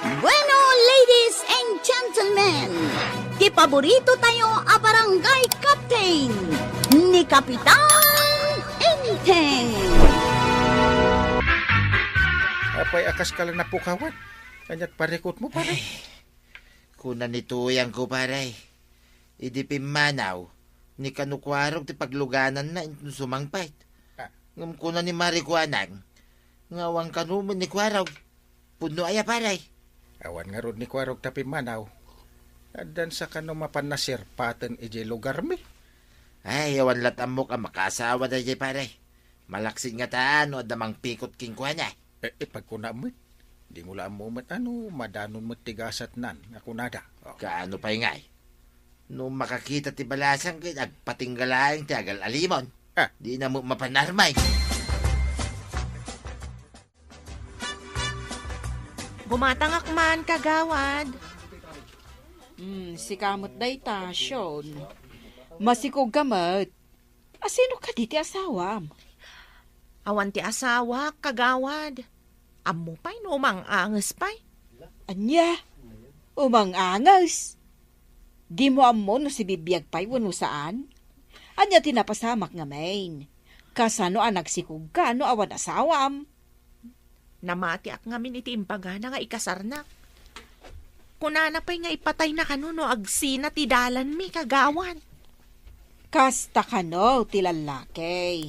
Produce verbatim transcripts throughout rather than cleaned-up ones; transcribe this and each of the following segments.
Bueno, ladies and gentlemen, ti paborito tayo a barangay captain, ni Kapitan Enteng. Apay, akas ka lang napukawan? Ania't parikutmo, pare? Ay, kuna ni Tuyang ko, pare. Idi pimmanaw, ni kano Kuarog ti paglugananna inton sumangpet. Ah. Ngem kuna ni Mari Kuanang, nga awan kano met ni Kuarog. Pudno aya, pare? Awan ngarud ni Kuarog ta pimmanaw. Addan sa kano mapan nasirpaten idiay lugarmi? Ay, awan lat ammok a makaasawa daydiay, pare. Malaksid ngata no adda mangpikot kenkuana. Eh, eh, pagkuna met, dimo la ammo met ano, madanon met ti gasatnan, a kunada. Oh. Kaano pay ngay? No makakita ti balasang ket agpatingga laeng ti agal-alimon. Ah. Di na met mapan armay. Gumatangak man, kagawad. Hmm, sika met dayta, Sean. Masikog ka met. Asino kadi ti asawam? Awan ti asawak, kagawad. Ammo pay no umang-anges pay. Ania? Umang-anges? Dimo ammo no sibibiag pay wenno saan? Ania ti napasamak ngamin? Kasano a nagsikog ka no awan asawam? Namatiak ngamin iti imbagana nga ikasarnak. Kunana pay nga ipatayna kano no agsina ti dalanmi, kagawad. Kasta kano ti lallaki.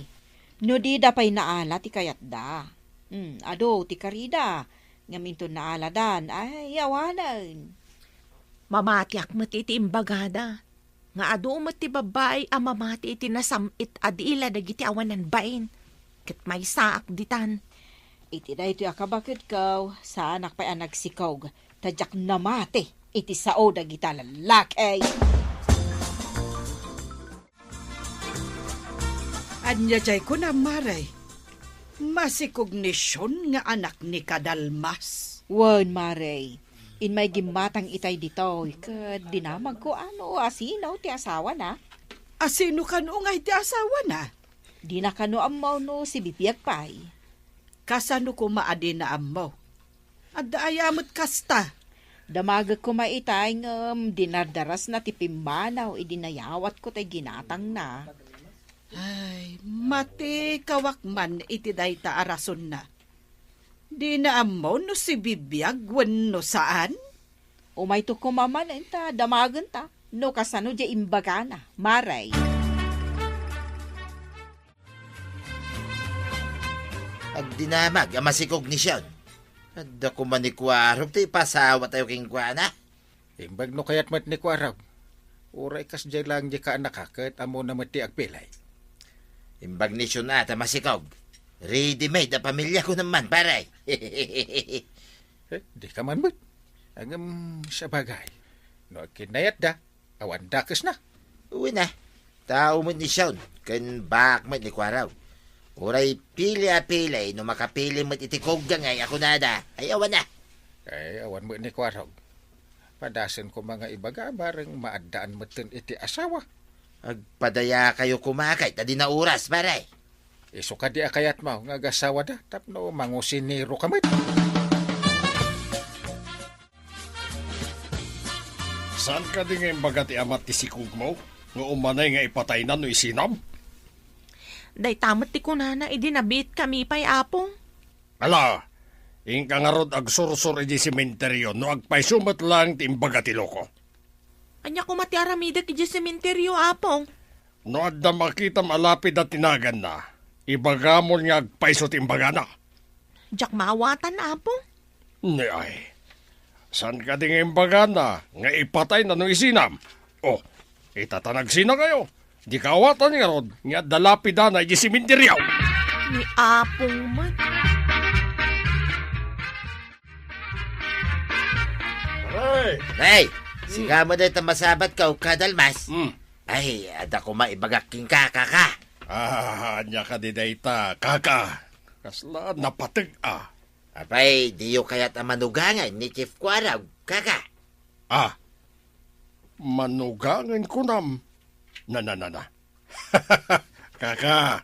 No dida pay naala ti kayatda. Hmm, adu ti karida, ngem inton naaladan, ay, awanen. Mamatiak met iti imbagada. Nga adu met ti babbai a mamati iti nasam-it a dila dagiti awanan bain, ket maysaak ditan. Iti daytoy a kabakedko, saanak pay a nagsikog, ta diak namati iti sao dagita lallaki. Ania jay kunam, Mare? Masikog ni Sean nga anak ni Kadalmas? Wen, Mare. Immay gimmatang itay ditoy, ket dinamagko ano asino ti asawana. Asino kano ngay ti asawana? Dina kano ammo no sibibiag pay. Kasano koma a dina ammo? Adda aya met kasta? Damagek koma itay ngem dinardarasna ti pimmanaw idi nayawatko tay ginatangna. Ay, matikawak man iti dayta a rasonna. Dina ammo no sibibiag wenno saan? Umayto koma manen ta damagenta no kasano diay imbagana, Mare. Agdinamag a masikog ni Sean. Adda koma ni Kuarog ti ipasawatayo kenkuana. Imbag no kayat met ni Kuarog. Uray kasdiay laeng diay kaanaka ket ammona met ti agpili. Imbag ni Sean a ta masikog. Ready-made a pamilya kunam man, pare. Eh, dika man met. Ngem, sabagay, no agkinnayatda, awan dakesna. Wen a, tao met ni Sean, ken baak met ni Kuarog. Uray pili a pili, no makapili met iti kugga ngay a kunada, ay awan a. Ay, awan met ni Kuarog. Padasen koma nga ibaga, bareng maaddaan metten iti asawa. Agpadayakayo koma ket adina oras, pare. Isu kadi a kayatmo nga agasawada tapno mangusinero ka met? Saan kadi nga imbaga ti ama ti sikogmo nga umanay nga ipatayna no isinam? Dayta met ti kunana idi nabiitkami pay, Apo. Ala, inka ngarud agsursor idiay sementeryo no agpayso met laeng ti imbaga ti loko. Ania koma ti aramidek idiay sementeryo, Apo? No adda makitam a lapid a ti naganna, ibagamon nga agpayso ti imbagana. Diak maawatan, Apo. Ni ay, saan kadi nga imbagana nga ipatayna no isinam? Oh, ita ta nagsinakayo. Dika awatan ngarud nga adda lapidana idiay sementeryo. Ni Apong man. Aray! Nay, hmm, sika met dayta masabatko, Kadalmas. Hmm. Ay, adda koma ibagak kenka, kaka. Ah, ania kadi dayta, kaka? Kasla napateg a. Apay, diyo kayat a manugangen ni Chief Kuarog, kaka? Ah, manugangen kunam? Na, na, na, na. Kaka,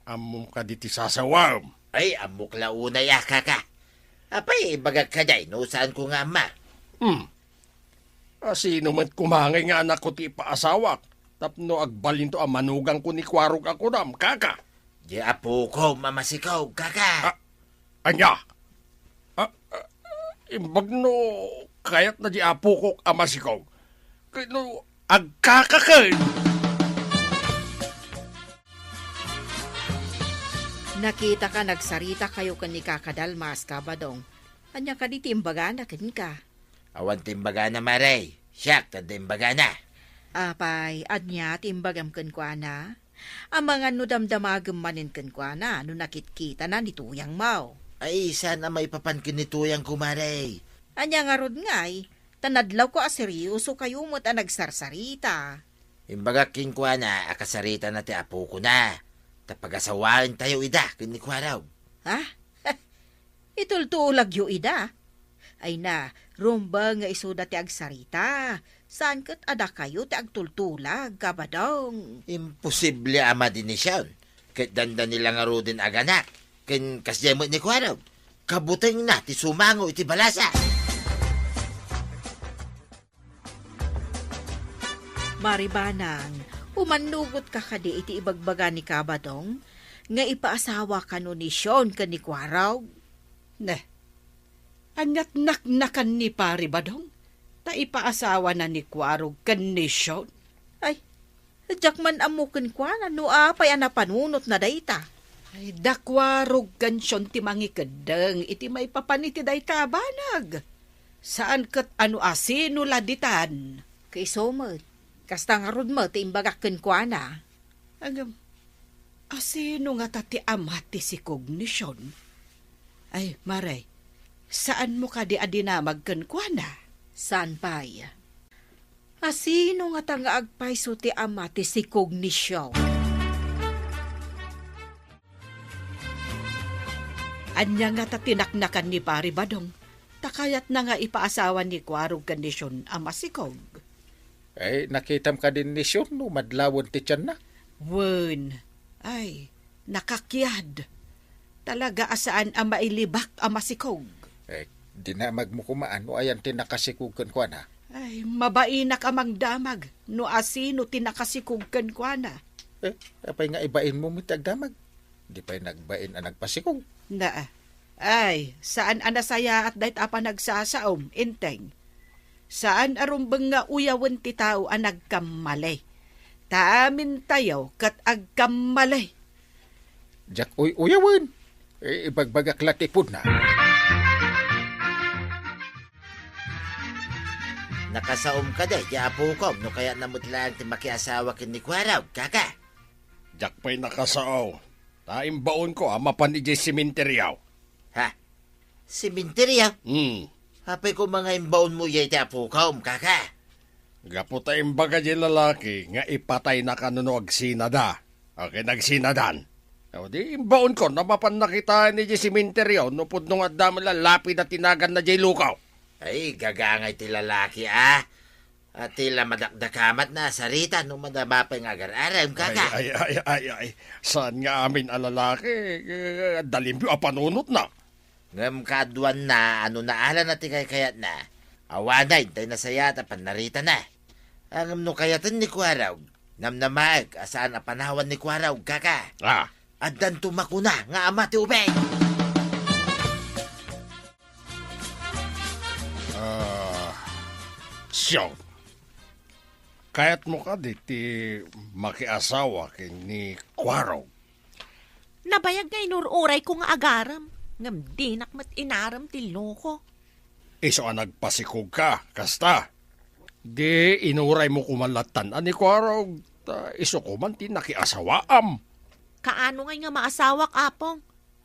ammom kadi ti sasawam? Ay, ammok la unay a, kaka. Apay, ibagak kadi no saanko nga amma? Hmm. A, sino met koma ngay nga anakko ti ipaasawak? Tapno agbalinto a manugangko ni Kuarog a kunam, kaka? Di apokon a masikog, kaka. A, ania? A, a, imbag no kayatna di apokok a masikog. Ket no agkaka ken. Nakitaka nagsaritakayo ken ni Kaka Dalmas, Kabadong. Ania kadi ti imbagana kenka? Awan ti imbagana, Mare. Siak ti adda imbagana. Apay, ania ti imbagam kenkuana? Amangan no damdamagem manen kenkuana no nakitkitana ni tuyangmo. Ay, saan a maipapan ken ni tuyangko, Mare. Ania ngarud ngay? Ta nadlawko a seriosokayo met a nagsarsarita. Imbagak kenkuana a kasaritana ti apokona, ta pagasawaentayo ida ken ni Kuarog. Ha? Itultulagyo ida? Ay na, rumbeng nga isuda ti agsarita. Saan ket a dakayo ti agtultulag, Kabadong? Imposible a madi ni Sion, ket dandani la ngaruden aganak, ken kasdiay met ni Kuarog. Kabutengna ti sumango iti balasa. Maribanang, umannugotka kadi iti ibagbaga ni Kabadong nga ipaasawa kano ni Sion ken ni Kuarog? Neh, aniat naknakan ni Pari Badong ta ipaasawana ni Kuarog ken ni Sion? Ay, diak man ammo kenkuana no apay a napanunotna dayta. Ay, da Kuarog ken Sion ti mangikeddeng iti maipapan iti dayta a banag. Saan ket a no asino la ditan. Ket isu met, kasta ngarud met ti imbagak kenkuana. Ngem, asino ngata ti ama ti sikog ni Sion? Ay, Mare, saanmo kadi a dinamag kenkuana? Saan pay. Asino ngata nga agpayso ti ama ti sikog ni Sion? Ania ngata ti naknakan ni Pari Badong ta kayatna nga ipaasawa ni Kuarog ken ni Sion a masikog? Ay, nakitam kadi ni Sion no madlawen ti tianna? Wen. Ay, nakakiad. Talaga a saan a mailibak a masikog. Eh, dinamagmo koma no ayan ti nakasikog kenkuana. Ay, mabainak a mangdamag no asino ti nakasikog kenkuana. Eh, apay nga ibainmo met ti agdamag? Di pay nagbain a nagpasikog. Naa. Ay, saan a nasayaat dayta a panagsasaom, Enteng. Saan a rumbeng nga uyawen ti tao a nagkammali. Ta amintayo ket agkammali. Diak uy-uyawen. Eh, ibagbagak la ti pudna. Nakasaom kadi ti apokom no kayatna met laeng ti makiasawa ken ni Kuarog, kaka? Diak pay nakasao. Ta imbaonko a mapan idiay sementeryo. Ha? Sementeryo? Hmm. Apay koma nga imbaonmo iti apokom, kaka? Gapu ta imbaga diay lalaki nga ipatayna kano no agsinada. Ket nagsinadan. O di, imbaonko a mapanna kitaen idiay sementeryo no pudno nga adda met la lapid a tinaganna diay lukaw. Ay, gagangay ti lalaki, a. A, ti la madakdakamatna a sarita no madama pay nga agar-arem, kaka. Ay, ay, ay, ay, ay. Saan nga amin a lalaki, eh, adda limpio a panunotna. Ngem kaaduanna a no naalana ti kaykayatna, awanen tay nasayaat a pannaritana. Ngem no kayaten ni Kuarog, namnamaek a saan a panawan ni Kuarog, kaka. Ah. Addanto makuna nga ama ti ubing. Ah, Sion, kayatmo kadi ti makiasawa ken ni Kuarog? Nabayag nga inur-urayko nga agarem, ngem dinak met inarem ti loko. Isu a nagpasikogka, kasta? Di inuraymo koma lattan a ni Kuarog, ta isu koma ti nakiasawaam. Kaano ngay nga maasawak, Apong?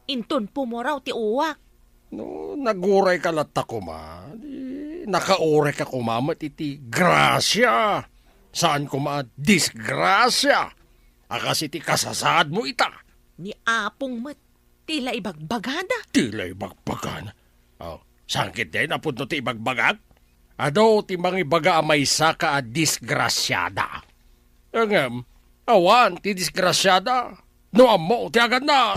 Inton pumuraw ti uwak. No, nagurayka latta koma, di nakaurayka koma met iti grasia. Saan koma a disgrasia a kas iti kasasaadmo ita. Ni Apong met, ti la ibagbagada. Ti la ibagbagana? Oh, sangkit dayta a pudno ti ibagbagak? Adu ti mangibaga a maysaka a disgrasiada. Ngem, awan ti disgrasiada no ammo ti aganna.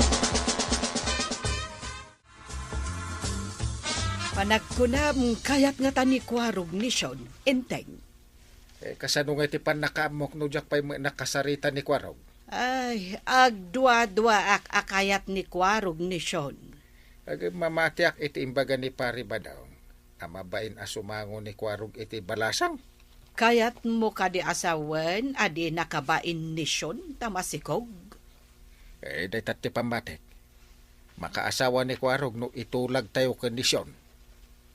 Nagkunam, kayat ngata ni Kuarog ni Sean, Enteng. Eh, kasano ngay ti pannakaammok no diak pay met nakasarita ni Kuarog? Ay, agduaduaak a kayat ni Kuarog ni Sean. Agmamatiak iti imbaga ni Pari Badong a mabain a sumango ni Kuarog iti balasang. Kayatmo kadi a sawen a di nakabain ni Sean ta masikog? Eh, dayta ti pammatik. Makaasawa ni Kuarog no itulagtayo ken ni Sean.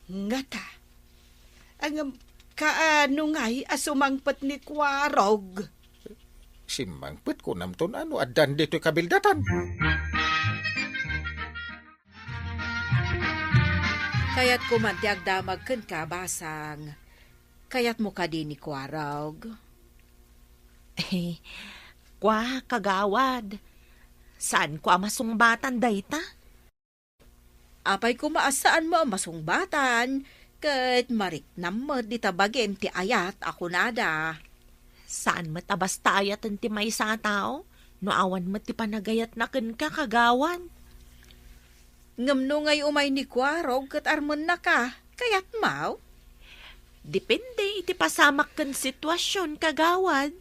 Ngata. Ngem, kaano ngay a sumangpet ni Kuarog? Simmangpet, kunamton a no addan ditoy kabildatan. Kayatko man ti agdamag kenka, Basang. Kayatmo kadi ni Kuarog? Eh, kua, kagawad. Saanko a masungbatan dayta? Apay koma a saanmo a masungbatan, ket mariknam met dita bagim ti ayat a kunada. Saan met a basta ayaten ti maysa a tao, no awan met ti panagayatna kenka, kagawad. Ngem no ngay umay ni Kuarog ket armennaka, kayatmo? Depende iti pasamak ken situasion, kagawad.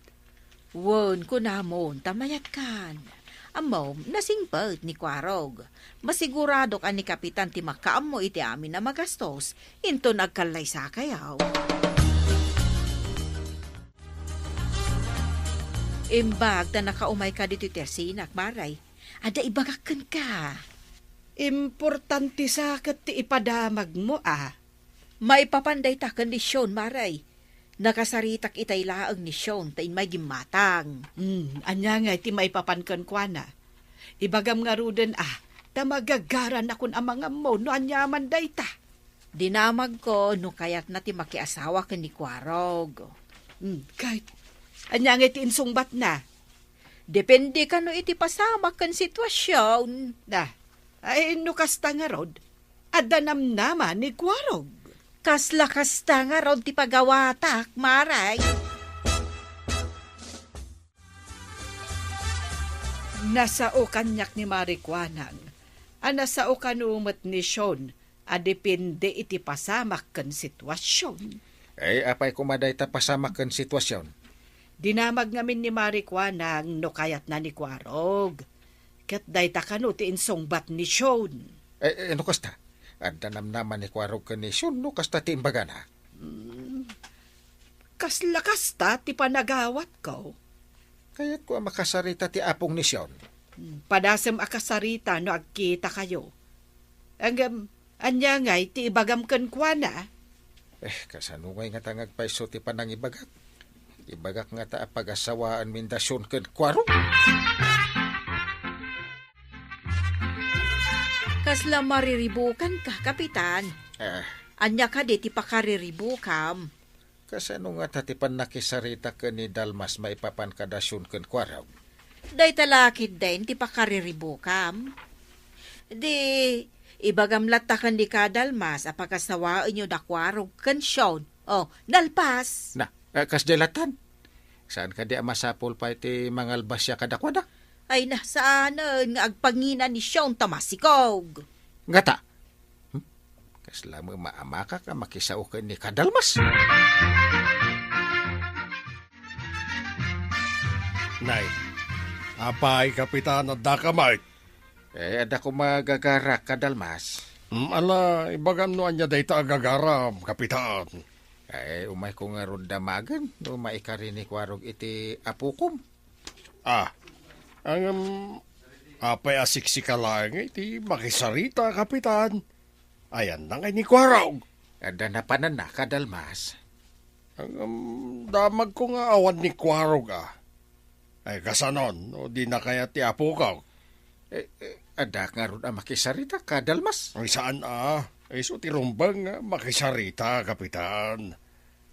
Wen, kunamon, ta mayatkan. Ammom, nasingpet ni Kuarog. Masiguradok a ni Kapitan ti makaammo iti amin a magastos, inton agkallaysakayo. Imbag ta nakaumayka ditoy tersinak, Maray. Adda ibagak kenka. Importante sa ket ti ipadamagmo, a. Maipapan dayta ken ni Sean, Maray. Nakasaritak itay laeng ni Sean ta immay gimmatang. Hmm, ania ngay ti maipapan kenkuana? Ibagam ngaruden a, ta magagaranakon a mangammo no aniaman dayta. Dinamagko no kayatna ti makiasawa ken ni Kuarog. Hmm, ket ania ngay ti insungbatna? Depende kano iti pasamak ken situasion. Na, ay, no kasta ngarud, adda namnama ni Kuarog. Kasla kasta ngarud ti pagawatak, Maray. Nasao kaniak ni Mari Kuanang, a nasao kano met ni Sean, a depende iti pasamak ken situasion. Eh, apay koma dayta pasamak ken situasion? Dinamag ngamin ni Mari Kuanang no kayatna ni Kuarog. Ket dayta kano ti insungbat ni Sean. Eh, eh, no kasta? Adda namnama ni Kuarog ken ni Sean no kasta ti imbagana? Hmm. Kasla kasta ti panagawatko. Kayatko a makasarita ti apong ni Sean. Hmm, padasem a kasarita no agkitakayo. Ngem, ania ngay ti ibagam kenkuana? Eh, kasano ngay ngata nga agpayso ti panangibagak? Ibagak ngata a pagasawaenmi da Sean ken Kuarog. Kasla mariribukanka, Kapitan. Ah. Ania kadi ti pakariribukam? Kasano ngata ti pannakisarita ken ni Dalmas maipapan kada Sean ken Kuarog? Dayta la ketdin ti pakariribukam. Di, ibagam latta ken ni Kadalmas a pagasawaenyo da Kuarog ken Sean. Oh, nalpas. Na, eh, kasdiay lattan? Saan kadi a masapul pay ti mangalbasya kadakuada? Ay na, saanen nga agpangina ni Sean ta masikog. Ngata? Hmm? Kasla met maamakak a makisao ken ni Kadalmas. Nay, apay, Kapitan, addaka met? Eh, adda koma gagarak, Kadalmas. Hmm, ala, ibagam no ania dayta a gagaram, Kapitan. Eh, umayko ngarud damagen no maikari ni Kuarog iti apokom. Ah, ngem, apay a siksika laeng iti makisarita, Kapitan? Ayanna ngay ni Kuarog? Adda napananna, Kadalmas. Ngem, damagko nga awan ni Kuarog, a. Ay, kasanon, no di na kayat ti apokak? Eh, eh, adda ngarud a makisarita, Kadalmas? Ay, saan, a. Isu ti rumbeng nga makisarita, Kapitan.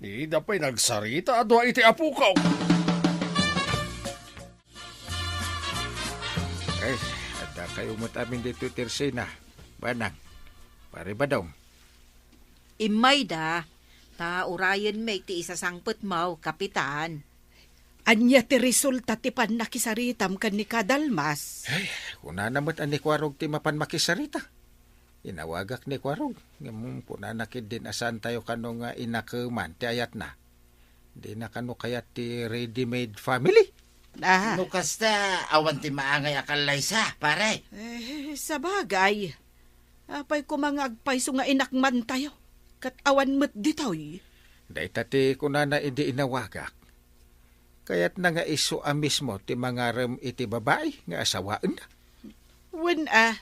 Dida pay nagsarita a dua iti apokak. Ay, adda kayo met amin ditoy ti ersena. Banag, Pari Badong. Immayda, ta urayenmi ti isasangpetmo, Kapitan. Ania ti resulta ti pannakisaritam ken ni Kadalmas? Ay, kunana met a ni Kuarog ti mapan makisarita. Inawagak ni Kuarog, ngem kunana ketdin a saantayo kano nga inakeman ti ayatna. Dina kano kayat ti ready-made family? Ah. No kasta, awan ti maangay a kallaysa, pare. Eh, sabagay. Apay koma nga agpayso nga inakmantayo? Ket awan met ditoy. Dayta ti kunana idi inawagak. Kayatna nga isu a mismo ti mangarem iti babai nga asawaenna. Wen a,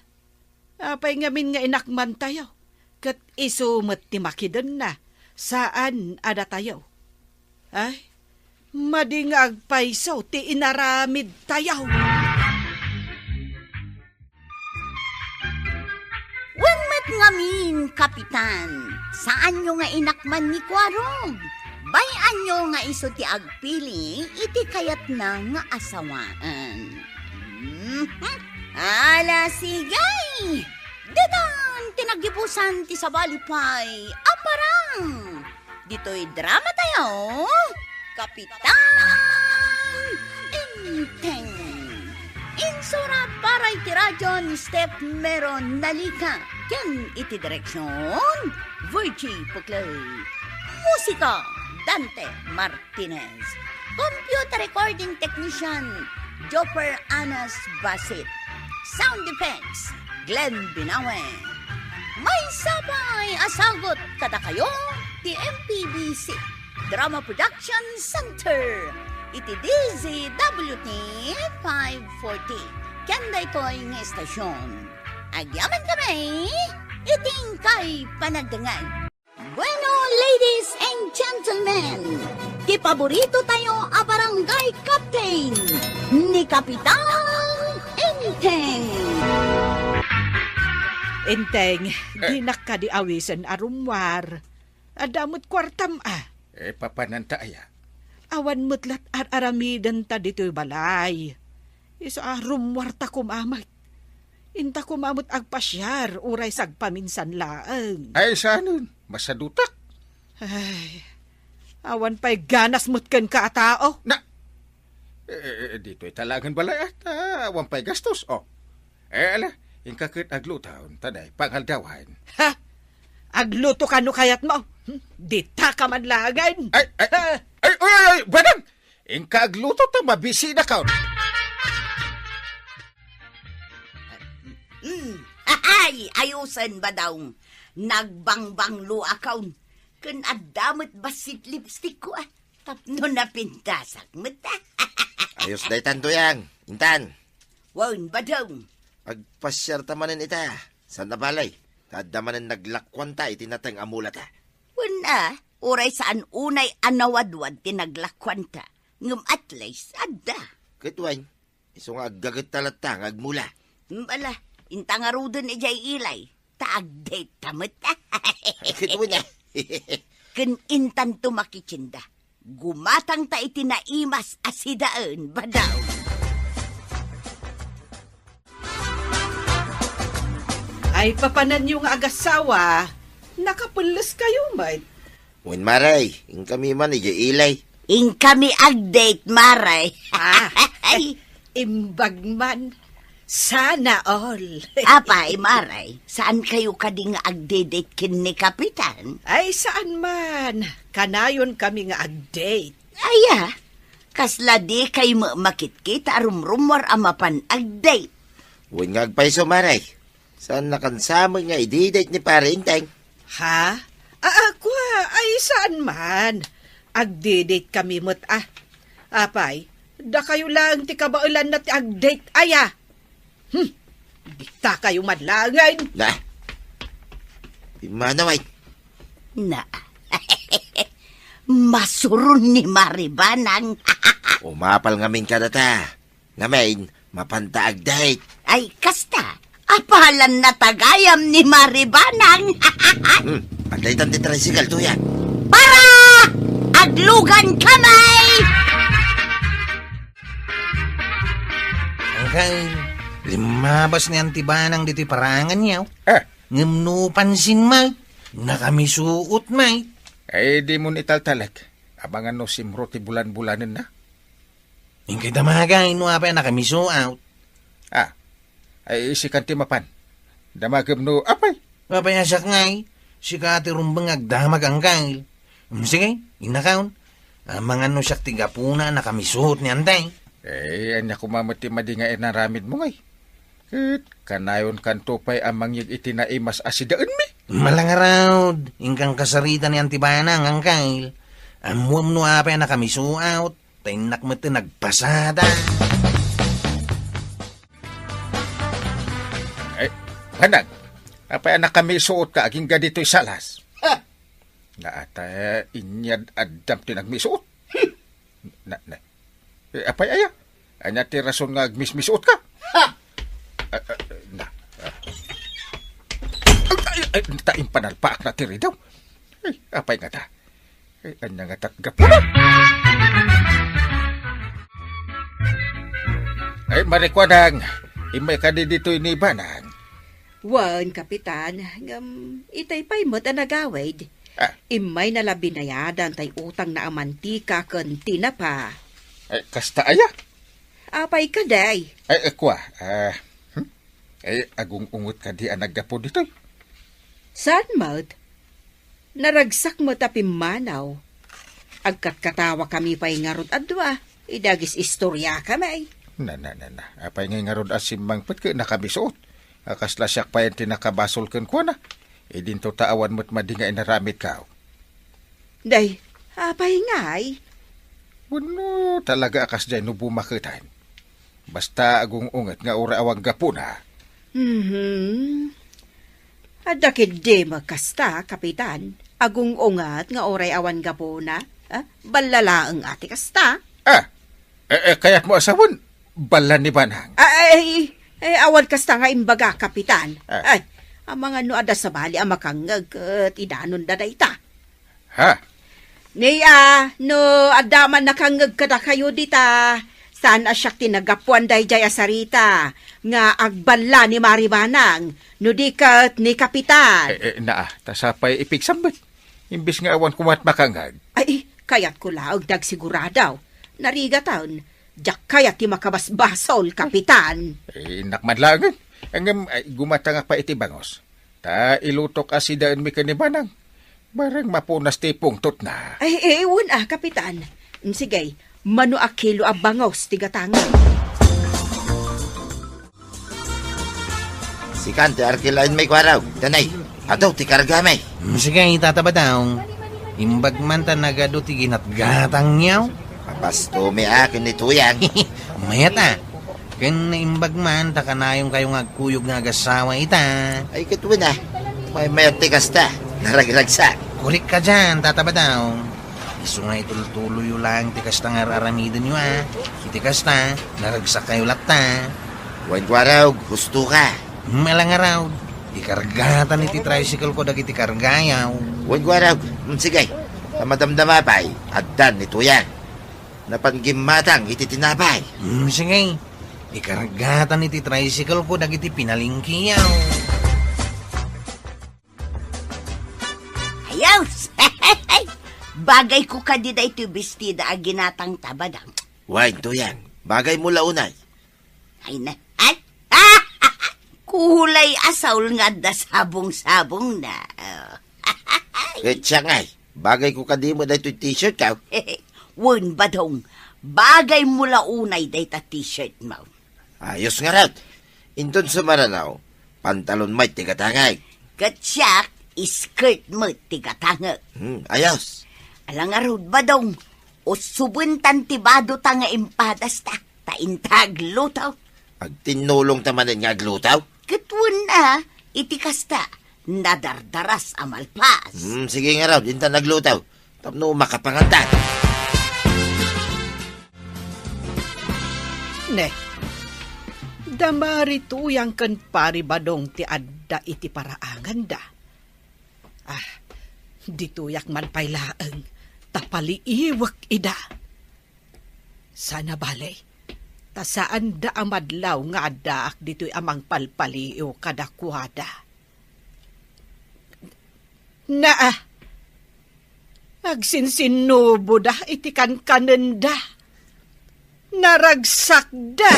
apay ngamin nga inakmantayo? Ket isu met ti makidenna, saan a datayo. Ay, madi nga agpayso ti inaramidtayo. Wen met ngamin, Kapitan, saanyo nga inakman ni Kuarog. Bay-anyo nga isu ti agpili iti kayatna nga asawaen. Mhm. Ala, sige! Ditan ti naggibusan ti sabali pay a parang. Ditoy drama tayo, Kapitan Enteng. Insura para iti radyo ni Steph Meron Nalika ken iti direksyon, Virgie Puclay. Musika, Dante Martinez. Computer recording technician, Jopper Anas Basit. Sound effects, Glenn Binawe. Maysa pay a sagut kadakayo ti M P B C Drama Production Center iti D Z W T five forty. Ken daytoy nga istasyon, agyaman kami iti inkay panagdengngeg. Bueno, ladies and gentlemen, ti paborito tayo a barangay captain, ni Kapitan Enteng. Enteng, eh, dinak kadi awisen a rummuar. Adda met kuartam a. Eh, papananta aya? Awan met lat ar-aramidenta ditoy balay. Isu a rummuarta koma met. Inta koma met agpasiar uray sagpaminsan laeng. Ay, saanen? Masadutak. Ay, awan pay ganas met kenka a tao. Na, eh, eh, eh, ditoy talagen balay, ah, ta awan pay gastos, oh. Eh, ala, inka ket agluto, ta dayta pangaldawan. Ha? Agluto kano kayatmo? Hmm? Dita ka man laengen. Ay, ay, ha? Ay, uy, uy, uy, Badang! Inka agluto ta mabisinak. Hmm. Ay, ayusen, Badong. Nagbangbanglo akon. Ken adda met bassit lipstick ko, ah. Tapno napintasak met, ah. Ayos daytan, Tuyang. Intan. Wen, Badong. Agpasiarta manen ita. Saan a balay? Ta adda manen naglakuanta iti nateng a mulata. Wen a, uray saan unay a nawadwad ti naglakuanta. Ngem at least, adda. Ket wen, isu nga aggagetta latta nga agmula. Bala, inta ngaruden idiay ilay. Ta agdate ta met. Ket wen a. Ken intanto makitsinda. Gumatangta iti naimas a sidaen, Badong. Ay, papananyo nga agasawa, nakapelles kayo met. Wen, Maray, inkami man idiay ilay. Inkami agdate, Maray. Ah, ay, imbag man. Sana all. Apay, Maray, saan kayo kadi nga agdedate ken ni Kapitan? Ay, saan man. Kanayon kami nga agdate. Aya, kasla di kay makitkitta a rumrummuar a mapan agdate. Wen nga agpayso, Maray. Saan nakansamen nga idedate ni Pare Enteng? Ha? Ah, ah, kua, ay saan man. Agdedate kami met, ah. Apay, dakayo laeng ti kabaelanna ti agdate aya. Hmm, dita kayo man laengen. Na. Pimmanaw ay. Na. Masuron ni Maribanang. Umapal ngamin kadata. Ngamin, mapanta agdate. Ay, kasta. Apalan na tagayam ni Maribanang. Hmm, agdaytan ti tricycle, tuya. Para! Aglugan kami! Angkay, limmabas ni Antibanang ditoy parangan niya. Ah. Ngem no pansin may, nakamisuot may. Ay, di mo italtalek. Abangan no simro ti bulan-bulanen na. Inkay damagay no apay nakamisuot. Ah, ay, isikan ti mapan. Damagem no apay. Apay a siak ngay? Sika ti rumbeng nga agdamag, Angkel. Mm, sige, innakaon. Amangan no siak ti gapuna a nakamisuot ni Antay. Eh, ania koma met ti madi nga inaramidmo ngay? Ket kanayonkanto pay a mangyeg iti naimas a sidaenmi. Malangarud, inkan kasarita ni Anti Banang, Angkel. Ammuem no apay a nakamisuot, ta innak met ti nagpasada. Ay, Banang, apay a nakamisuot ka agingga ditoy salas? Ha? Naata, inyad addam ti nagmisuot. Na, na. Eh, apay aya? Ania ti rason nga agmismisuot ka? Ha! Ah, ah, na. Ah. Ay, ay, ay, ta impanalpaak na ti ridaw. Ay, apay nga ta? Ay, ania nga tatgap na? Ay, Marikuanang, immay ka di ditoy ni Banang. Wen, Kapitan, ngem itay pay met a nagawid. Ah. Immay na la binayadan tay utangna a mantika ken tinapa. Ay, kasta aya? Apay kadi? Ay, eh, kua, ah, hmm? Ay, agung-unget kadi a naggapu ditoy? Saan met? Naragsak met a pimmanaw. Agkatkatawakami pay ngarud a dua, idi agis-istoriakami. Na, na, na, na. Apay ngay ngarud a simmangpet ket nakabisuot? A kasla siak pay ti nakabasol kenkuana. Idinto ta awan met madi nga inaramidko. Day, apay ngay? Wenno talaga a kasdiay no bumaketan? Basta agung-unget nga uray awan gapuna. Mhm. Adda ketdi met kasta, Kapitan. Agung-unget nga uray awan gapuna. Ah, balla laeng a ti kasta. Ah, eh, eh, kayatmo a sawen, balla ni Banang. Ah, ay, ay, awan kasta nga imbaga, Kapitan. Ah. Ay, amangan no adda sabali a makangngeg ket idanonda dayta. Ha? Ni a, no adda man nakangngeg kadakayo dita, saan a siak ti naggapuan daydiay a sarita nga agballa ni Mari Banang, no di ket ni Kapitan. Eh, eh, naa, ta sapay ipigsambit. Imbes nga awan koma met makangngeg. Ay, kayatko laeng ti agsigurado. Narigaten, diak kayat ti makabasbasol, Kapitan. Eh, innak man laengen. Ngem, ay, gumatangak pay iti bangus. Ta ilutok a sidaenmi ken ni Banang. Bareng mapunas ti pungtotna. Ay, eh, wen a, Kapitan. Sige, mano a kilo a bangus ti gatangem? Sikan ti arkilaenmi, kuarog. Danay, adu ti kargami. Mm, sige, Tata Badong. Imbag man ta nagadu ti ginatgatangyo. Mapastomi a ken ni Tuyang. Mayat a. Ken naimbag man ta kanayonkayo nga agkuyog nga agasawa ita. Ay, ket wen a. Maymayat ti kasta. Naragragsak. Korek ka dian, Tata Badong. Isu nga itultuloyyo laeng ti kasta nga ar-aramidenyo a. Iti kasta, naragsakkayo latta. Wen, kuarog, husto ka. Malangarud. Ikargatan iti tricycle ko dagiti kargayo. Wen, kuarog. Mm, sige. Ta madamdama pay, addan ni Tuyang. Napan gimmatang iti tinapay. Hmm, sige. Ikargatan iti tricycle ko dagiti pinalengkeyo. Ayos! Bagay ko kadi daytoy bestida a ginatang ta, Badong. Wen, Tuyang, bagay mo la unay. Ay na, ay! Kulay asaul nga adda sabong-sabong na. Ket siak ngay, bagay ko kadi met daytoy t-shirt ko. Wen, Badong, bagay mo la unay dayta t-shirt mo. Ayos ngarud. Inton sumarano, pantalon met ti gatangek. Ket siak, skirt met ti gatangek. Hmm, ayos. Ala ngarud, Badong, usubentan ti badota nga impadasta, ta inta agluto. Agtinnulong ta manen nga agluto? Ket wen a, iti kasta, nadardaras a malpas. Hmm, sige ngarud, inta nagluto. Tapno makapangantan. Ne, da Mari Tuyang ken Pari Badong ti adda iti paraanganda. Ah, ditoyak man pay laeng, ta paliiwek ida. Saan a bale, ta saanda a madlaw nga addaak ditoy a mangpalpaliiw kadakuada. Naa, agsinsinnuboda iti kankanenda. Naragsakda.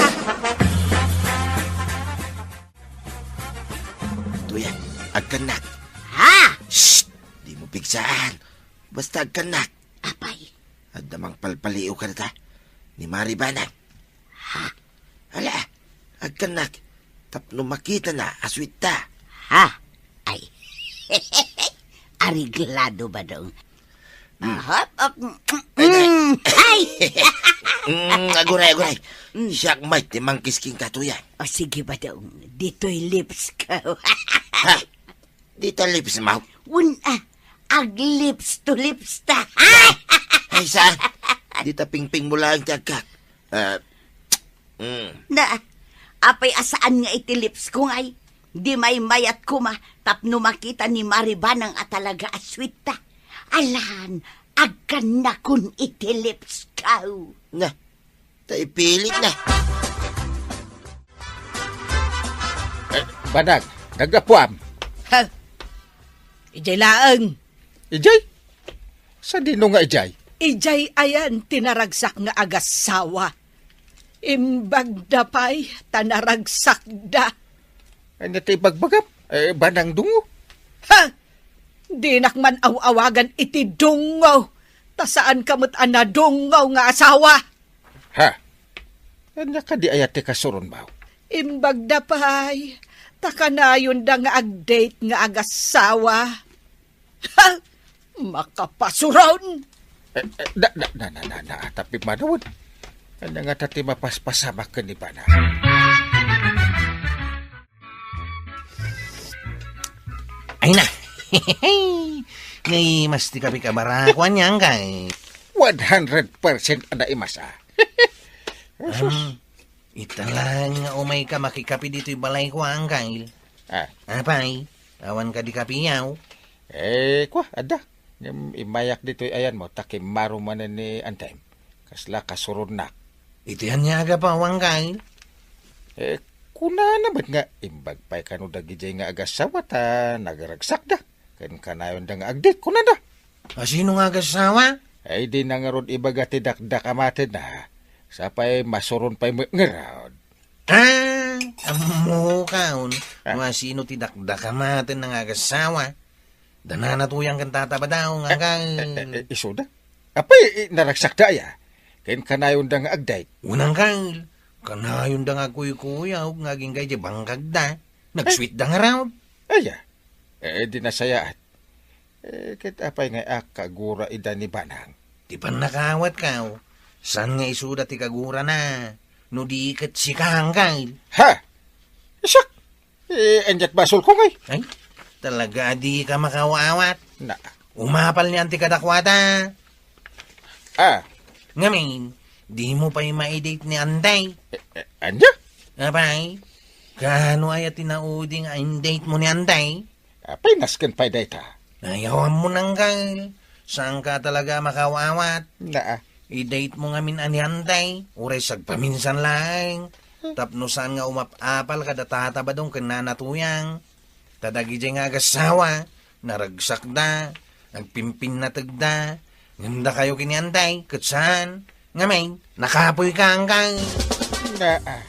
Tuyang, Agkannak. Ha? Shh! Dimo pigsaan. Basta agkannak. Apay? Adda mangpalpaliw kadata ni Mari Banang. Ha? Ala, agkannak. Tapno makitana a sweet ta. Ha? Ay. Areglado, Badong. Mm. Aha, ah, mm, ay, ay! Mm, aguray, aguray. Mm. Siak met ti mangkisking katuyan. O, sige, Badong. Ditoy lips ko. Ha? Dita lips mo? Wen, ah, ag lips to lips ta. Ay, saan? Dita pingping mo lang ti agkak. Ah, mm. Na, apay a saan nga iti lips ko ngay? Di maymayat koma tapno makita ni Mari Banang a talaga a sweet ta. Alan, agkannakon iti lips ko. Na, ta ipilit na. Eh, Banang, naggapuam. Ha? Ijay laeng. Ijay? Sadino nga ijay? Ijay ayan ti naragsak nga agassawa. Imbagda pay ta naragsakda. Ania ti ibagbagam? Eh, Banang Dungo? Ha? Dinak man aw-awagan iti Dungo. Ta saanka met a nadungo nga asawa. Ha? Ania kadi aya ti kasuronmo? Imbagda pay, ta kanayonda nga ag-date nga agassawa. Ha? Makapasuron! Eh, eh, na, na, na, na, na, na, tapim manawen. Ania ngata ti mapaspasamak ken ni Banang? Ay na! Naimas ti kapi ka, Barak, wen yan kay? One hundred percent a naimas, ah. Asus. Am, ita lang nga umay ka makikapi ditoy balay ko, Angkel. Ah. Apay, awan ka di kapiyaw? Eh, kwa, adda. Ngem immayak ditoy ayanmo, ta kimmaro manen ni Antay. Kasla kasuronnak. Iti ania a gapu, Angkel? Eh, kunana met nga imbag pay kano dagidiay nga agassawa ta nagaragsakda. Ken kanayonda nga ag-date, kunada. A, sino nga agassawa? Ay, di na ngarud ibaga ti dakdakamatenna. Sapay masuron pay met ngarud. Ah, ammokaon. Ah? No a sino ti dakdakamatenna nga agassawa. Da nanatuyang ken Tata Badong, Angkel. Eh, eh, eh, isuda? Apay, eh, naragsakda aya? Ken kanayonda nga ag-date. Wen, Angkel. Kanayonda nga agkuykuyaw nga agingga idiay bangkagda. Nag-sweetda ngarud. Aya? Eh, di nasayaat. Eh, ket apay nga akkagura ida ni Banang? Ti pannakaawatko, saan nga isuda ti kagurana, no di ket sika, Angkel? Ha? Isak? Eh, ania't basolko ngay? Ay, talaga a dika makaawat. Na. Umapal ni Auntie kadakuada. Ah. Ngamin, dimo pay maidate ni Antay. Eh, eh, ania? Apay, kaano aya ti naudi nga indate mo ni Antay? Apay, nasken pay dayta. Ay, awan mo nang, Kyle. Saanka talaga makaawat. Naa. I-date mo ngamin a ni Antay, uray sagpaminsan laeng. Hmm. Tapno saan nga umap-apal kada Tata Badong ken Nana Tuyang. Ta dagidiay nga agassawa, naragsakda, nagpimpinnategda, ngem dakayo ken ni Antay, ket saan. Ngamin, nakapoyka, Kyle. Naa.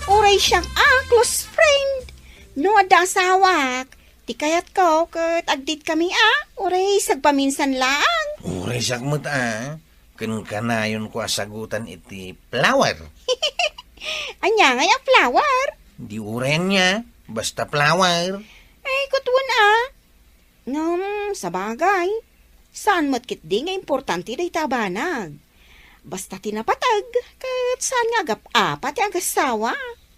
Uray siak a close friend. No adda asawak, ti kayatko ket ag-date kami a, uray sagpaminsan laeng. Uray siak met a, ken kanayonko a sagutan iti flower. Ania ngay a flower? Di uray ania, basta flower. Ay, kutwen a. Ngem, sabagay, saan met ketdi nga importante dayta a banag. Basta ti napateg, ket saan nga agap-apa ti agassawa.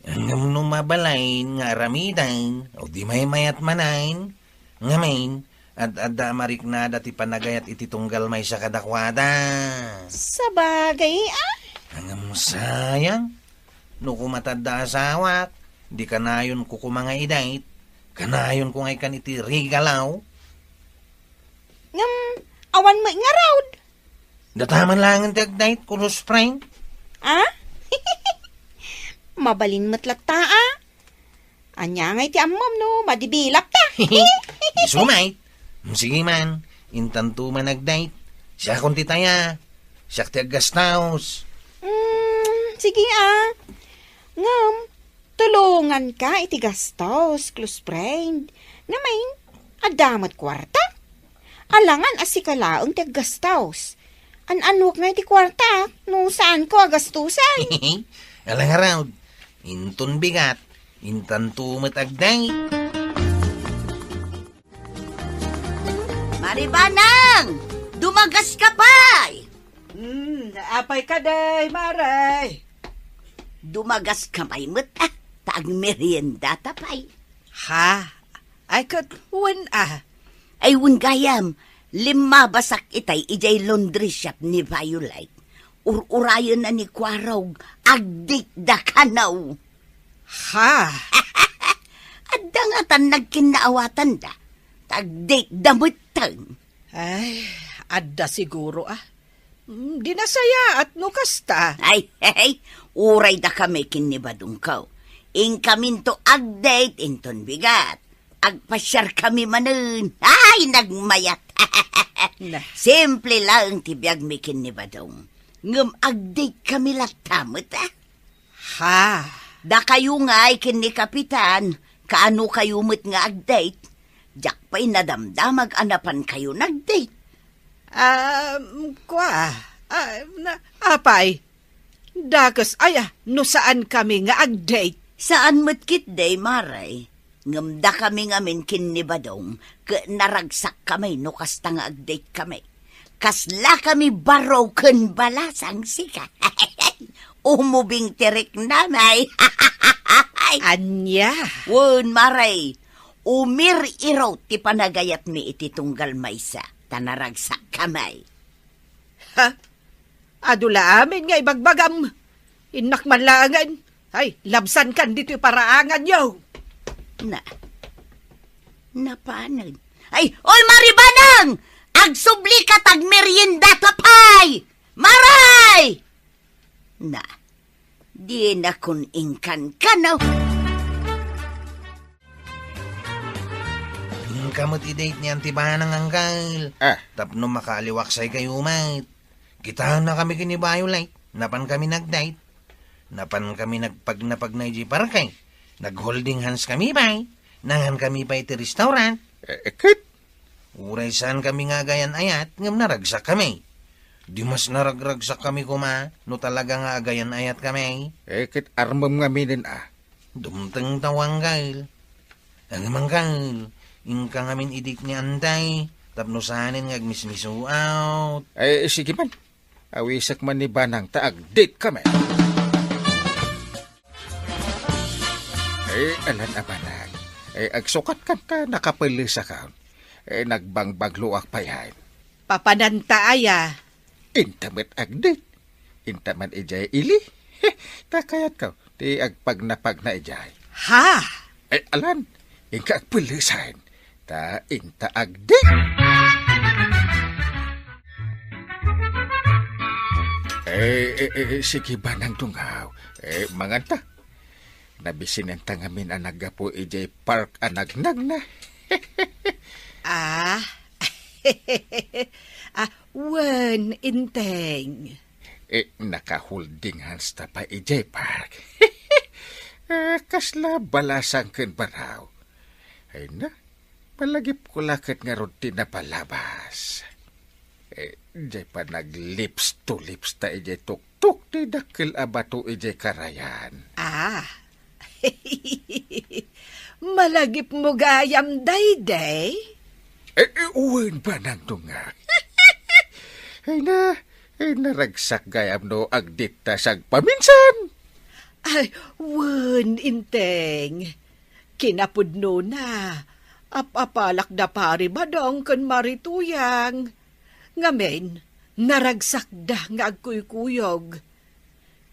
Ngem no mabalin nga aramiden, o di maymayat manen, ngamin, ad-adda a mariknada ti panagayat iti tunggal maysa kadakuada. Sabagay, ah. Ngem sayang, no koma ta adda asawak, di kanayonko koma nga i-date, kanayonko ngay kan iti regalo. Ngem, awan met ngarud. Data man laengen ti ag-date, close friend. Ah? Mabalin met latta, ah. Ania ngay ti ammom no madibilap ta? Isu met. Sige man, intanto man ag-date. Siakon ti taya. Siak ti aggastos. Mm, sige, ah. Ngem, Tulonganka iti gastos, close friend. Ngamin, adda met kuarta? Alangan a sika laeng ti aggastos. An-annuak nga iti kuarta no saanko a gastusan. Alangarod, inton bigat, intanto met agdayeg. Maribanang! Dumagaska pay! Hmm, apay kadi, Mare? Dumagaska pay met, ah, ta agmeriendata pay. Ha? Ay, ket wen, ah. Ay, wen gayam, limmabasak itay idiay laundry shop ni Violet. Ur-urayenna ni Kuarog, agdate da kano. Ha? Adda ngatan nagkinnaawatanda. Tagdate da metten. Ay, adda siguro, ah. Mm, di nasayaat no kasta. Ay, hey, uray dakami ken ni Badongko. Inkaminto agdate inton bigat. Agpasiarkami manen. Ay, nagmayat. Na. Simple laeng ti biagmi ken ni Badong. Ngem agdate kami latta met, ah. Ha? Dakayo ngay ken ni Kapitan, kaano kayo met nga agdate? Diak pay nadamdamag a napan kayo nagdate. Um, kua, ah, na, apay, dakes aya no saan kami nga agdate? Saan met ketdi, Mare. Ngem dakami ngamin ken ni Badong, ket naragsakkami no kasta nga agdate kami. Kaslakami baro ken balasang sika. Umubing ti riknami. Ania? Wen, Mare, umir-iro ti panagayatmi iti tunggal maysa, ta naragsakkami. Ha? Adu la amin nga ibagbagam. Innak man laengen. Ay, labsankan ditoy paraanganyo. Na, napanen. Ay, oy, Maribanang! Agsubli ka, tagmeriendata pay! Maray! Na, dinakon inkan kano. Inka met idayt ni Auntie Banang, Anggal. Ah. Tapno makaaliwaksay kayo met. Kitaenna kami ken ni Violet. Napan kami nagdate. Napan kami nagpagnapagna idiay parke. Nag-holding hands kami pay. Nangan kami pay iti restaurant. Eh, eh, ket? Uray saan kami nga agayan-ayat, ngem naragsak kami. Di mas naragragsak kami koma, no talaga nga agayan-ayat kami. Eh, ket armem ngaminen a. Dumteng ta, Anggal. Ngem Anggal, inka ngamin idayt ni Auntie, tapno saanen nga agmismisuot. Eh, sige man. Awisek man ni Banang ta agdate kami. Eh, alan a Banang. Eh, agsukat kan ta nakapelesakon. Eh, nagbangbagloak pay hain. Papananta aya? Inta met agdate. Inta man idiay ili. Ta kayatko ti agpagnapagna idiay. Ha? Eh, alan, inka agpelesakon. Ta inta agdate. Eh, eh, eh, sige, Banang Dungaw. Eh, manganta. Nabisinenta ngamin a naggapu idiay park a nagnagna. Ah. Ah, wen, Inteng. Eh, naka-holding hands ta pay idiay park. Eh, kasla balasang ken baraw. Ay na, palagipko la ket ngarud ti napalabas. Eh, diay pa nag-lips to lips ta idiay tuktok ti dakkel a bato idiay karayan. Ah. Malagipmo gayam daydi? Eh, eh, wen, Banang Dungaw. Ay na, ay naragsak gayam no agdate ta sagpaminsan. Ay, wen, Inteng. Kinapudnona, ap-apalak da Pari Badong ken Mari Tuyang. Ngamin, naragsakda nga agkuykuyog.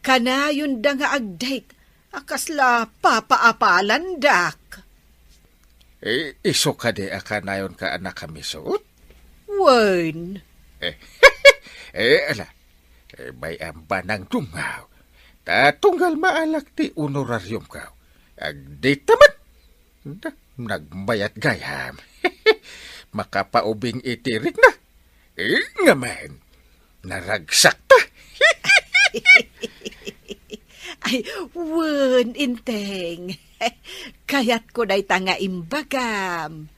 Kanayonda nga agdate a kasla papaapalandak. Eh, isu kadi a kanayonka a nakamisuot? Wen. Eh, eh, ala. Eh, bay-am, Banang Dungaw. Ta tunggal maalak ti honorariumko. Agdate ta met. Da, nagmayat gayam. Makapaubing iti rikna. Eh, ngamin, naragsak ta. Ay, wen, Enteng. Kayatko dayta nga imbagam.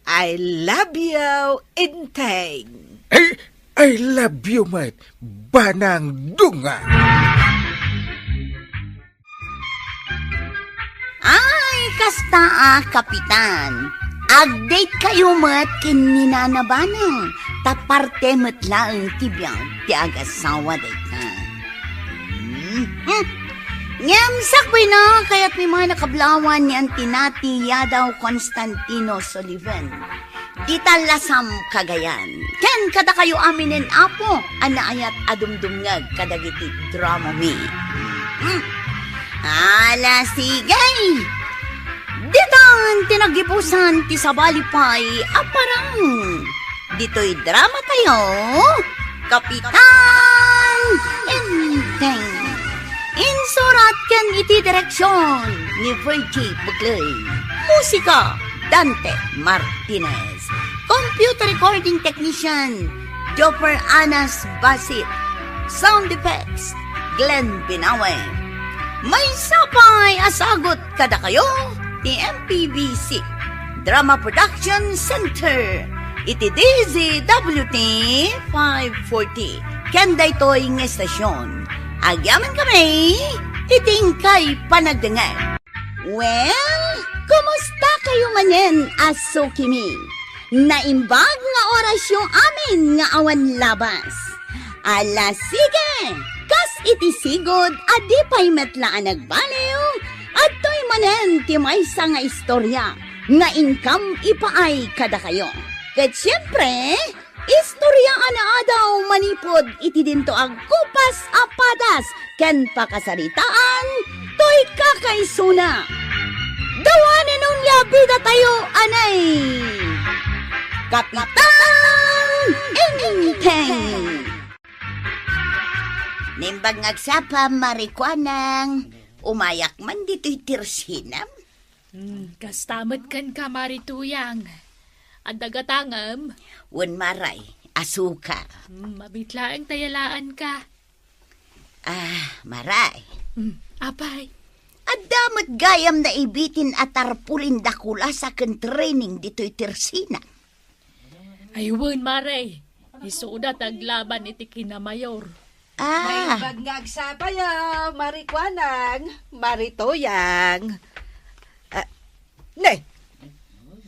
I love you, Enteng. Ay, I love you met, Banang Dunga. Ay, kasta a, Kapitan. Agdate kayo met ken ni Nana Banang, ta parte met laeng ti biag ti agasawa dayta. Hmm. Ngem sakbay na, kayat mi man a kablawan ni Auntie Nati Yadaw Constantino Sullivan. Dita Lasam, Cagayan. Ken kadakayo aminen, Apo, a naayat a dumdumngeg kadagiti drama mi. Hmm. Ala, sige! Ditan ti nagibusan ti sabali pay a parang. Ditoy drama tayo, Kapitan Enteng. Insurat ken iti direksyon ni Virgie Bugley. Musika, Dante Martinez. Computer recording technician, Joffer Anas Basit. Sound effects, Glenn Binawe. Maysa pay a sagut kadakayo ti M P B C Drama Production Center iti D Z W T five forty. Ken daytoy nga estasyon, agyamankami iti inkay panagdengngeg. Well, kumusta kayo manen a sukimi? Naimbag nga orasyo amin nga awan labas. Ala, sige! Kas iti sigud a di pay met la a nagbaliw, adtoy manen ti maysa nga istorya nga inkam ipaay kadakayo. Ket siempre, istorya a naadaw manipud iti dinto a kupas a padas ken pakasaritaan toy kakaisuna. Dawanen onia bidatayo, anay! Kapitan Enteng! Naimbag nga agsapa, Mari Kuanang. Umayak man ditoy tersenam. Hmm, kasta met kenka, Mari Tuyang. Adda gatangem? Wen, Maray, asukar. Hmm, mabit laeng ta yalaanka. Ah, Maray. Hmm, apay? Adda met gayam naibitin a tarpulin da Kulasa ken training ditoy tersenam. Ay, wen, Mare. Isuda ta aglaban iti kinamayor. Ah. Naimbag nga agsapa, Mari Kuanang, Mari Tuyang. Ah, ne,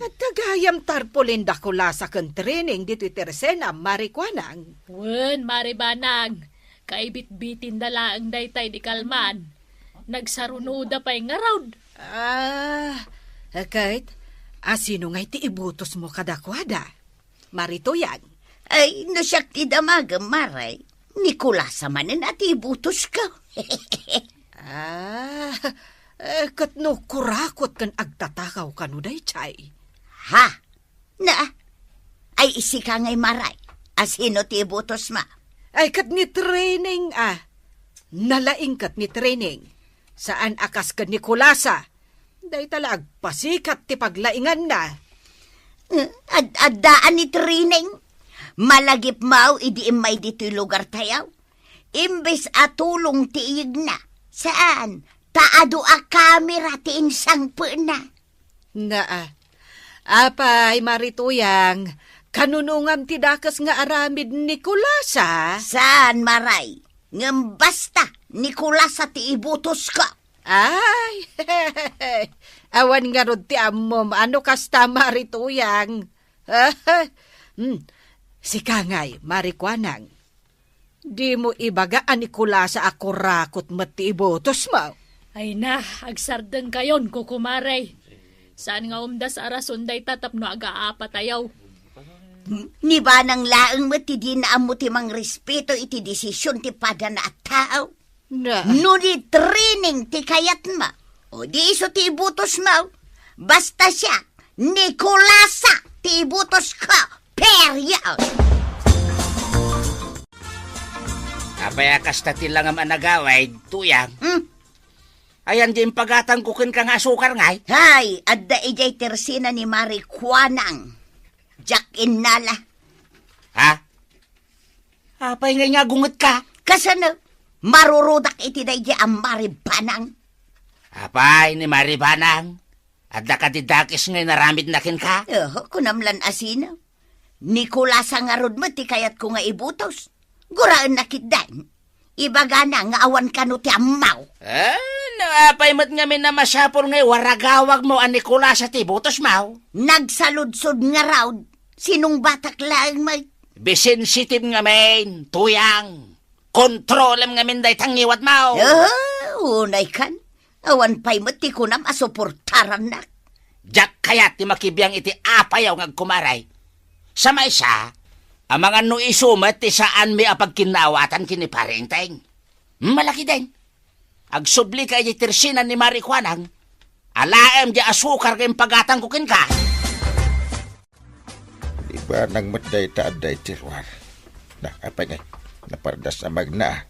adda gayam tarpulin da Kulasa ken training ditoy tersenam, Mari Kuanang. Wen, Mari Banang. Kaibitbitinda laeng daytay di kalman. Nagsarunoda pay ngarud. Ah, ket, asino ngay ti ibutosmo kadakuada, Mari Tuyang? Ay, no siak ti damagem, Maray, ni Kulasa manen a ti ibutosko. Ah, eh, ket no kurakot ken agtatakaw kano daytay? Ha? Na, ay, isika ngay, Maray. Asino ti ibutosmo? Ay, ket ni training, ah. Nalaing ket ni training. Saan a kas ken ni Kulasa. Dayta la agpasikat ti paglainganna. Eh, ad-, addaan ni training. Malagipmo idi immay ditoy lugartayo. Imbes a tulong ti iyegna. Saan? Ta adu a kamera ti insangpetna. Naa. Apay, Mari Tuyang, kanunongam ti dakes nga aramid ni Kulasa? Saan, Maray. Ngem basta, ni Kulasa ti ibutosko. Ay, awan ngarud ti ammom a no kasta, Mari Tuyang. Hmm. Sika ngay, Mari Kuanang. Dimo ibaga a ni Kulasa a kurakot met ti ibutosmo. Ay na, agsardengkayon, kukumare. Saan nga umdas a rason dayta tapno agaapatayo. Ni Banang laeng met ti dina ammo ti mangrespeto iti desisyon ti padana a tao. Na. No ni training ti kayatmo, o di isu ti ibutosmo, basta siak, ni Kulasa ti ibutosko. Period! Apay a kasta ti langam a nagawid, Tuyang? Hmm? Ayan di impagatangko kenka nga asukar ngay? Hay, adda idiay tersena ni Mari Kuanang. Diak innala. Ha? Apay ngay nga agungetka? Kasano? Marurudak iti daydi a Mari Banang. Apay ni Mari Banang? Adda kadi dakes nga inaramidna kenka? Oho, kunam lan a sino. Nicolas ngarud met ti kayatko nga ibutos. Guraenna ketdin. Ibagana nga awan kano ti ammaw. Ah, no apay met ngamin a masapul nga iwaragawagmo a Nicolas ti ibutosmo? Nagsaludsod ngarud, sinungbatak laeng met. Be sensitive ngamin, Tuyang. Kontrolem ngamin dayta ngiwatmo. Ah, unay kan. Awan pay met ti kunam a suportarannak. Diak kayat ti makibiang iti apayaw nga agkumaray. Sa maysa, amangan no isu met ti saanmi a pagkinnaawatan ken ni Pare Enteng. Malakiden. Agsubli ka iti tersinan ni Mari Kuanang. Alaem di asukar nga impagatangko kenka. Ibanang met dayta adda iti ruar. Na, apay ngay, napardas a magna.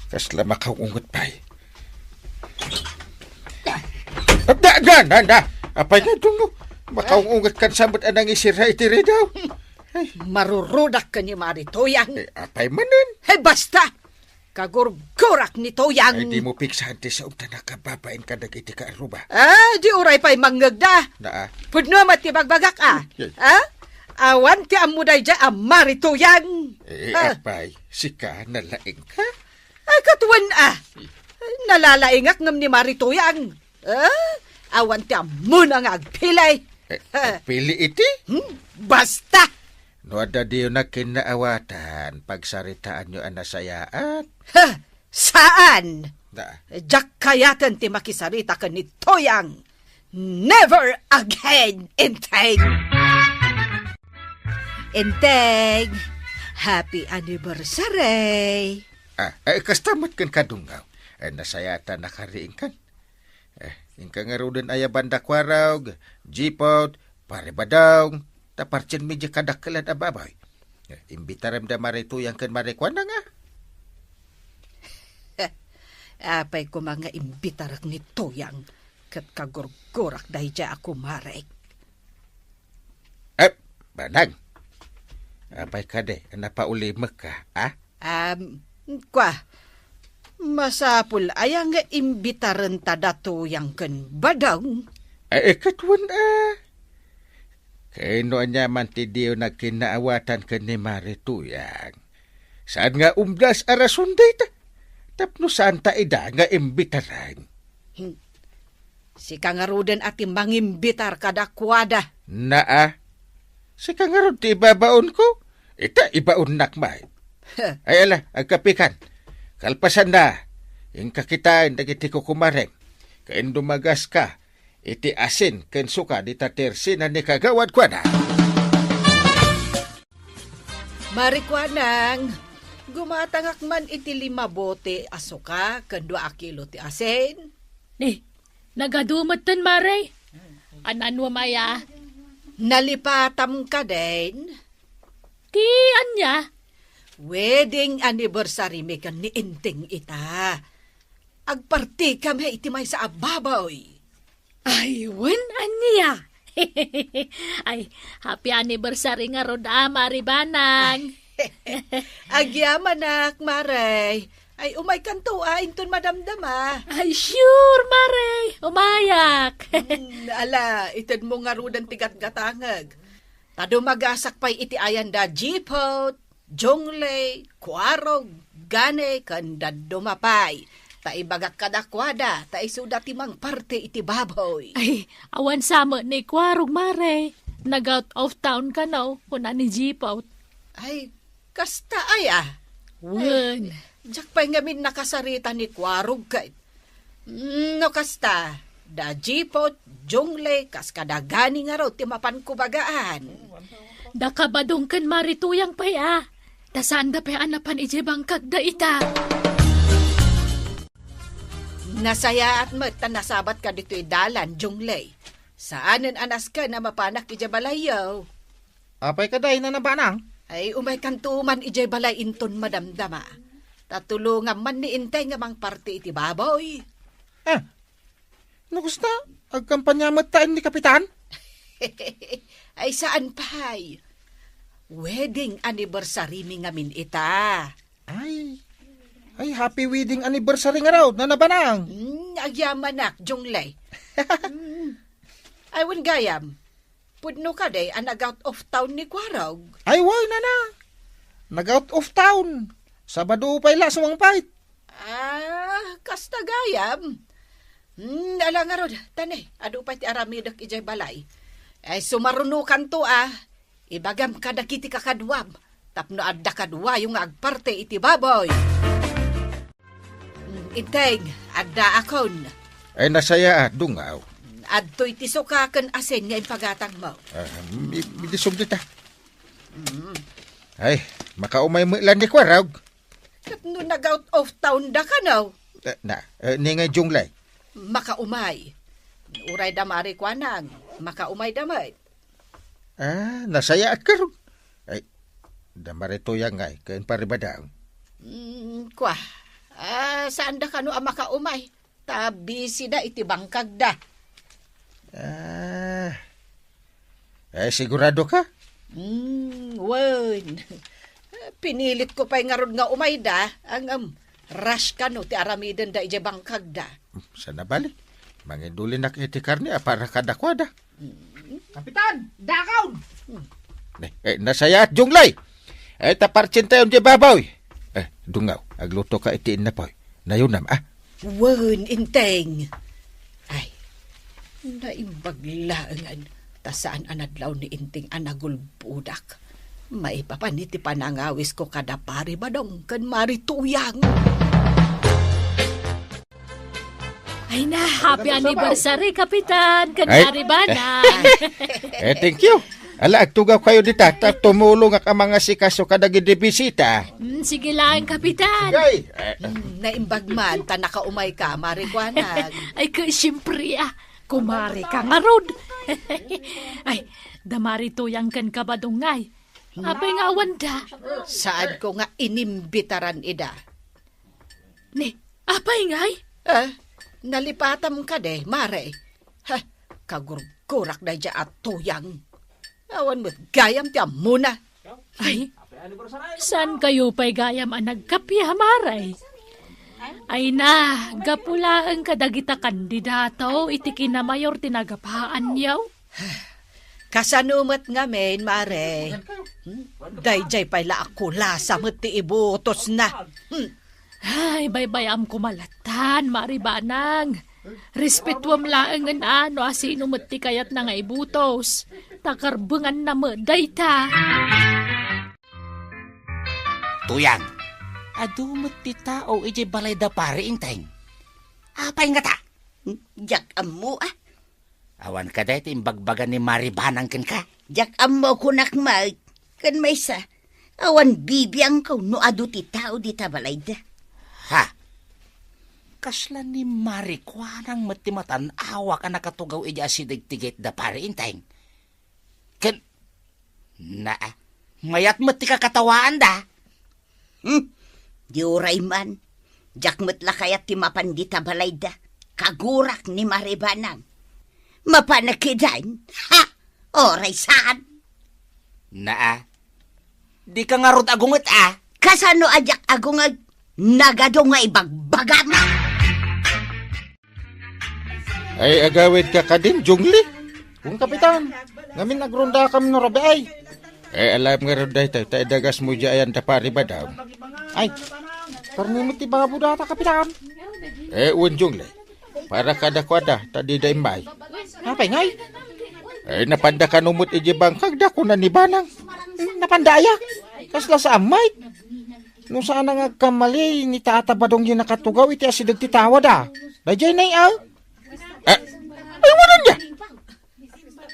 Kasla makaunget pay. Adda, adda, na, na. Apay ngay, dungo. Makaunget kan sa met a nangisira iti ridaw. Ay. Marurudak ken ni Mari Tuyang. Eh, apay manen? Hey, basta! Kagurgurak ni Tuyang. Ay, dimo piksaen ti saom ta nakababain kadagiti kaarruba. Ah, di uray pay mangngegda. Naa. Pudno met ti bagbagak, ah. Yay. Ah? Awan ti ammo daydiay a Mari Tuyang. Eh, ah. Apay, sika, nalaingka? Ay, katuen, ah. Nalalaingak ngem ni Mari Tuyang. Ah? Awan ti ammona nga agpili. Eh, ah. Agpili iti? Hmm, basta. No adda diyo nagkinnaawatan, pagsaritaanyo a nasayaat. Ha! Saan? Da. Diak kayaten ti makisarita ken ni Tuyang. Never again, Enteng! Enteng, happy anniversary! Ah, eh, kasta met ken kadungaw. Eh, nasayaatan nakariingkan. Eh, inka ngaruden aya banda Kuarog, Jipot, Pare Badong, ta partin medyo kadakkelan a baboy. Eh, imbitarem da Mari Tuyang ken Mari Kuanang, ah. Apay koma nga imbitarek ni Tuyang, ket kagurgurak daydiay a kumarek. Eh, Banang. Apay kadi, napaulimekka, ah? Am, kua, masapul aya nga imbitarenta da Tuyang ken Badong? Ay, eh, katuen, ah. Kayno aniaman ti diyo nagkinnaawatan ken ni Mari Tuyang? Saan nga umdas a rason dayta? Tapno saanta ida nga imbitaren. Hmm. Sika ngaruden a ti mangimbitar kadakuada. Naa. Sika ngarud ti ibabaonko? Ita, ibaonnak met. Ay, ala, agkapikan. Kalpasanna, inka kitaen dagiti kukumarem. Ken dumagaska iti asin ken suka dita tersinan ni kagawad kuana. Mari Kuanang, gumatangak man iti lima bote a suka ken dua a kilo ti asin. Ni, nagadu metten, Mare. Anan wa maya? Nalipatam kadin? Ti ania? Wedding anniversary mi ken ni Enteng ita. Agparti kami iti maysa a baboy. Ay, wen, ania? Ay, happy anniversary ngarud a, Mari Banang. Agyamanak, Mare. Ay, umaykanto a inton madamdama. Ay, sure, Mare. Umayak. Hmm, ala, itedmo ngaruden ti gatgatangeg. Ta dumagasak pay iti ayan da Jipot, Jonglei, Kuarog, Gane, ken dadduma pay. Ta ibagak kadakuada, ta isuda ti mangparti iti baboy. Ay, awan sa met ni Kuarog, Mare. Nag-out of town kano, kuna ni Jipot. Ay, kasta aya? Wen. Ay, diak pay ngamin nakasarita ni Kuarog ket. Mm, no kasta, da Jipot, Jonglei, kas kada Gane ngarud ti mapanko bagaan. Da Kabadong ken Mari Tuyang pay a. Ta saanda pay a napan idiay bangkagda ita. Nasayaat met ta nasabatka ditoy dalan, Jonglei. Saanen a nasken a mapanak idiay balayyo. Apay kadi, Nana Banang? Ay, umaykanto man idiay balay inton madamdama. Ta tulongam man ni Enteng nga mangparti iti baboy. Eh, no kasta, agkampanya met ta ni Kapitan? Ay, saan pay. Wedding anniversary mi ngamin ita. Ay, Ay, happy wedding anniversary ngarud, Nana Banang. Hmm, agyamanak, Jonglay. Hmm. Ay, wen gayam. Pudno kadi a nag-out of town ni Kuarog? Ay, wen, Nana. Nag-out of town. Sabado pay la sumangpet. Ah, kasta gayam. Hmm, ala ngarud, tani, adu pay ti aramidek idiay balay. Ay, sumarunokanto, ah. Ibagam kadagiti kakaduam, tapno adda kaduayo nga agparte iti baboy. Mm, Inteng, addaakon. Ay, nasayaat, Dungaw. Adtoy ti suka ken asin nga impagatangmo. Ah, mi-, midisog dita. Mm. Ay, makaumay met la ni Kuarog. Ket no nag-out of town da kano? Eh, na, eh, ni nga Jonglay. Makaumay. Uray da Mari Kuanang, makaumay da met. Ah, nasayaat ngarud. Ay, da Mari Tuyang ngay, ken Pari Badang. Mm, kua. Ah, saan da kano a makaumay? Ta busy da iti bangkag da. Ah. Eh, sigurado ka? Mm, wen. Pinilit ko pay ngarud nga umay da, ang, um, rush kano ti aramiden da idiay bangkag da. Sana bali. Mangidulinak iti karne a para kadakuada. Kapitan, dakaw! Eh, eh, nasayaat, Jonglay! Eh, ta partsentayon diay baboy. Eh, Dungaw, agluto ka iti innapoy. Nayunam, ah. Wen, Inteng. Ay, naimbag laengen ta saan a nadlaw ni Inteng a nagulbodak. Maipapan iti panangawisko kada Pari Badong ken Mari Tuyang. Ay na, happy anniversary, Kapitan, ken Ay. Mari Banang. Eh, thank you. Ala, agtugaw kayo dita, ta tumulongak a mangasikaso kadagiti bisita. Mm, sige lang, Kapitan. Sige. Eh, Mm, naimbag man, ta nakaumay ka, Mari Kuanag. Ay, ka, siyempre, ah. Kumari ka ngarud. Ay, da Mari Tuyang ken Kabadong ngay. Apay nga awan da? Saad ko nga inimbitaran ida. Ni, apay ngay? Eh, nalipatam kadi, Mare. Ha, kagurgurak daydiay a Tuyang. Awan met gayam ti ammona. Ay, saan kayo pay gayam a nagkape, Mare? Ay na, gapu laeng kadagita kandidato iti kinamayor ti nagapaanyo. Kasano met ngamin, Mare? Hmm? Daydiay pay la a kulasa met ti ibutosna. Hmm. Ay, baybay-am koma lattan, Mari Banang. Respetuam laengen a no asino met ti kayatna nga ibutos. Ta karbenganna met dayta. Tuyang, adu met ti tao idiay balay da Pari Inteng. Apay ngata? Diak ammo, ah. Awan kadi ti imbagbaga ni Mari Banang kenka? Diak ammo, kunak met. Ken maysa, awan bibiangko no adu ti tao dita balayda. Ha? Kasla ni Mari Kuanang met ti matan-awak a nakatugaw idiay asideg ti gate da Pari Inteng. Ken, naa, mayat met ti kakatawaanda. Hmm, di uray man. Diak met la kayat ti mapan dita balayda. Kagurak ni Mari Banang. Mapanak idan? Ha? Uray saan? Naa, dika ngarud agunget, a? Kasano a diak agunget? Nagadu nga ibagbagam. Ay, agawid ka kadin, Jungli? Wen, Kapitan. Ngamin agrondakam no rabii. Eh, alam ngarud daytoy, ta idagasmo diay ayan da Pari Badong. Ay, karne met ti babo dayta, Kapitan. Eh, wen, Jungli. Para kadakuada, ta dida immay. Apay ngay? Eh, napanda kano met idiay bangkagda, kuna ni Banang. Hmm, napanda aya? Kasla saan met? No saan nga agkamali, ni Tata Badong diay nakatugaw iti asideg ti tawada. Daydiay nay, a? Eh, ay, wala niya.